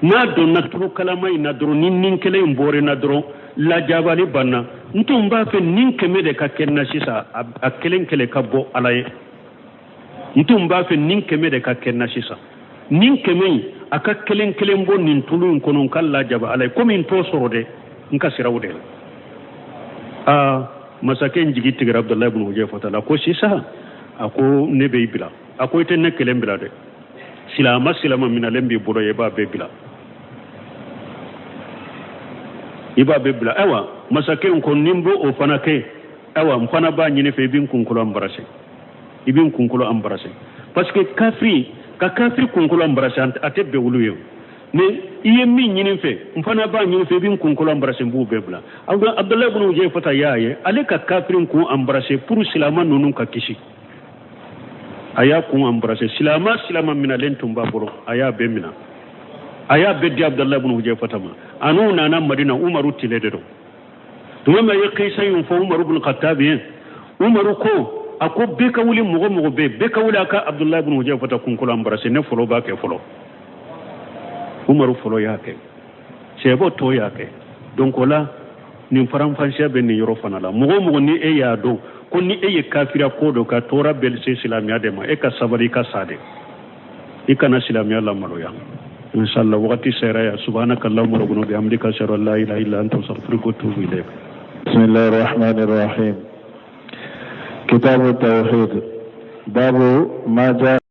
N'a donna tulukalama in na dɔrɔn, ni nin kelen in bɔra n na dɔrɔn, lajabali banna. N tun b'a fɛ nin 100 de ka kɛ n na sisan, a kelen kelen ka bɔ Ala ye. N tun b'a fɛ nin 100 de ka kɛ n na sisan, nin 100 in a ka kelen kelen bɔ nin tulu in kɔnɔ, n ka lajaba Ala ye. Komi n t'o sɔrɔ dɛ, n ka sira o de la. Masakɛ in jigi tigɛra Abudulayi ibn Hujayfata la. Ko sisan a ko ne bɛ i bila. A ko i tɛ ne kelen bila dɛ, silama silama minɛlen b'i bolo, i b'a bɛɛ bila, i b'a bɛɛ bila. Ayiwa masakɛ in ko ni n b'o fana kɛ, ayiwa n fana b'a ɲini fɛ i bɛ n kunkolo embrasser, i bɛ n kunkolo embrasser, parce que kafiri ka kafiri kunkolo embrasser a tɛ bɛn olu ye. Mais i ye min ɲini fɛ, n fana b'a ɲini fɛ, i bɛ n kunkolo embrasser, n b'u bɛɛ bila. Abudulayi ibn Hujayfata y'a ye ale ka kafiri kun embrasser pour silama ninnu ka kisi. A y'a kun embrasser, silama silama minɛlen tun b'a bolo, a y'a bɛɛ minɛ, a y'a bɛɛ di Abudulayi ibn Hujayfata ma. A n'u nana Madina, Umaru tile de don. Tuma min a ye kisa in fɔ Umaru ibn Khattab ye, Umaru ko a ko bɛɛ ka wuli, mɔgɔ mɔgɔ bɛ yen, bɛɛ ka wuli a ka Abudulayi ibn Hujayfata kunkolo embrasser, ne fɔlɔ b'a kɛ fɔlɔ. Umaru fɔlɔ y'a kɛ, sɛbɔ tɔ y'a kɛ. Donc o la nin faranfasiya bɛ nin yɔrɔ fana la. Mɔgɔ o mɔgɔ ni e y'a dɔn ko ni e ye kafiriya ko dɔ ka tɔɔrɔ bɛ se silamɛya de ma, e ka sabali, i ka sa de, i kana silamɛya lamaloya. Inshallah wagati sera ya. Subhanaka allahumma rabbana bihamdika ashhadu an la ilaha illa anta astaghfiruka wa atubu ilayk. Bismillahir rahmanir rahim. Kitabu tawhid. Babu ma ja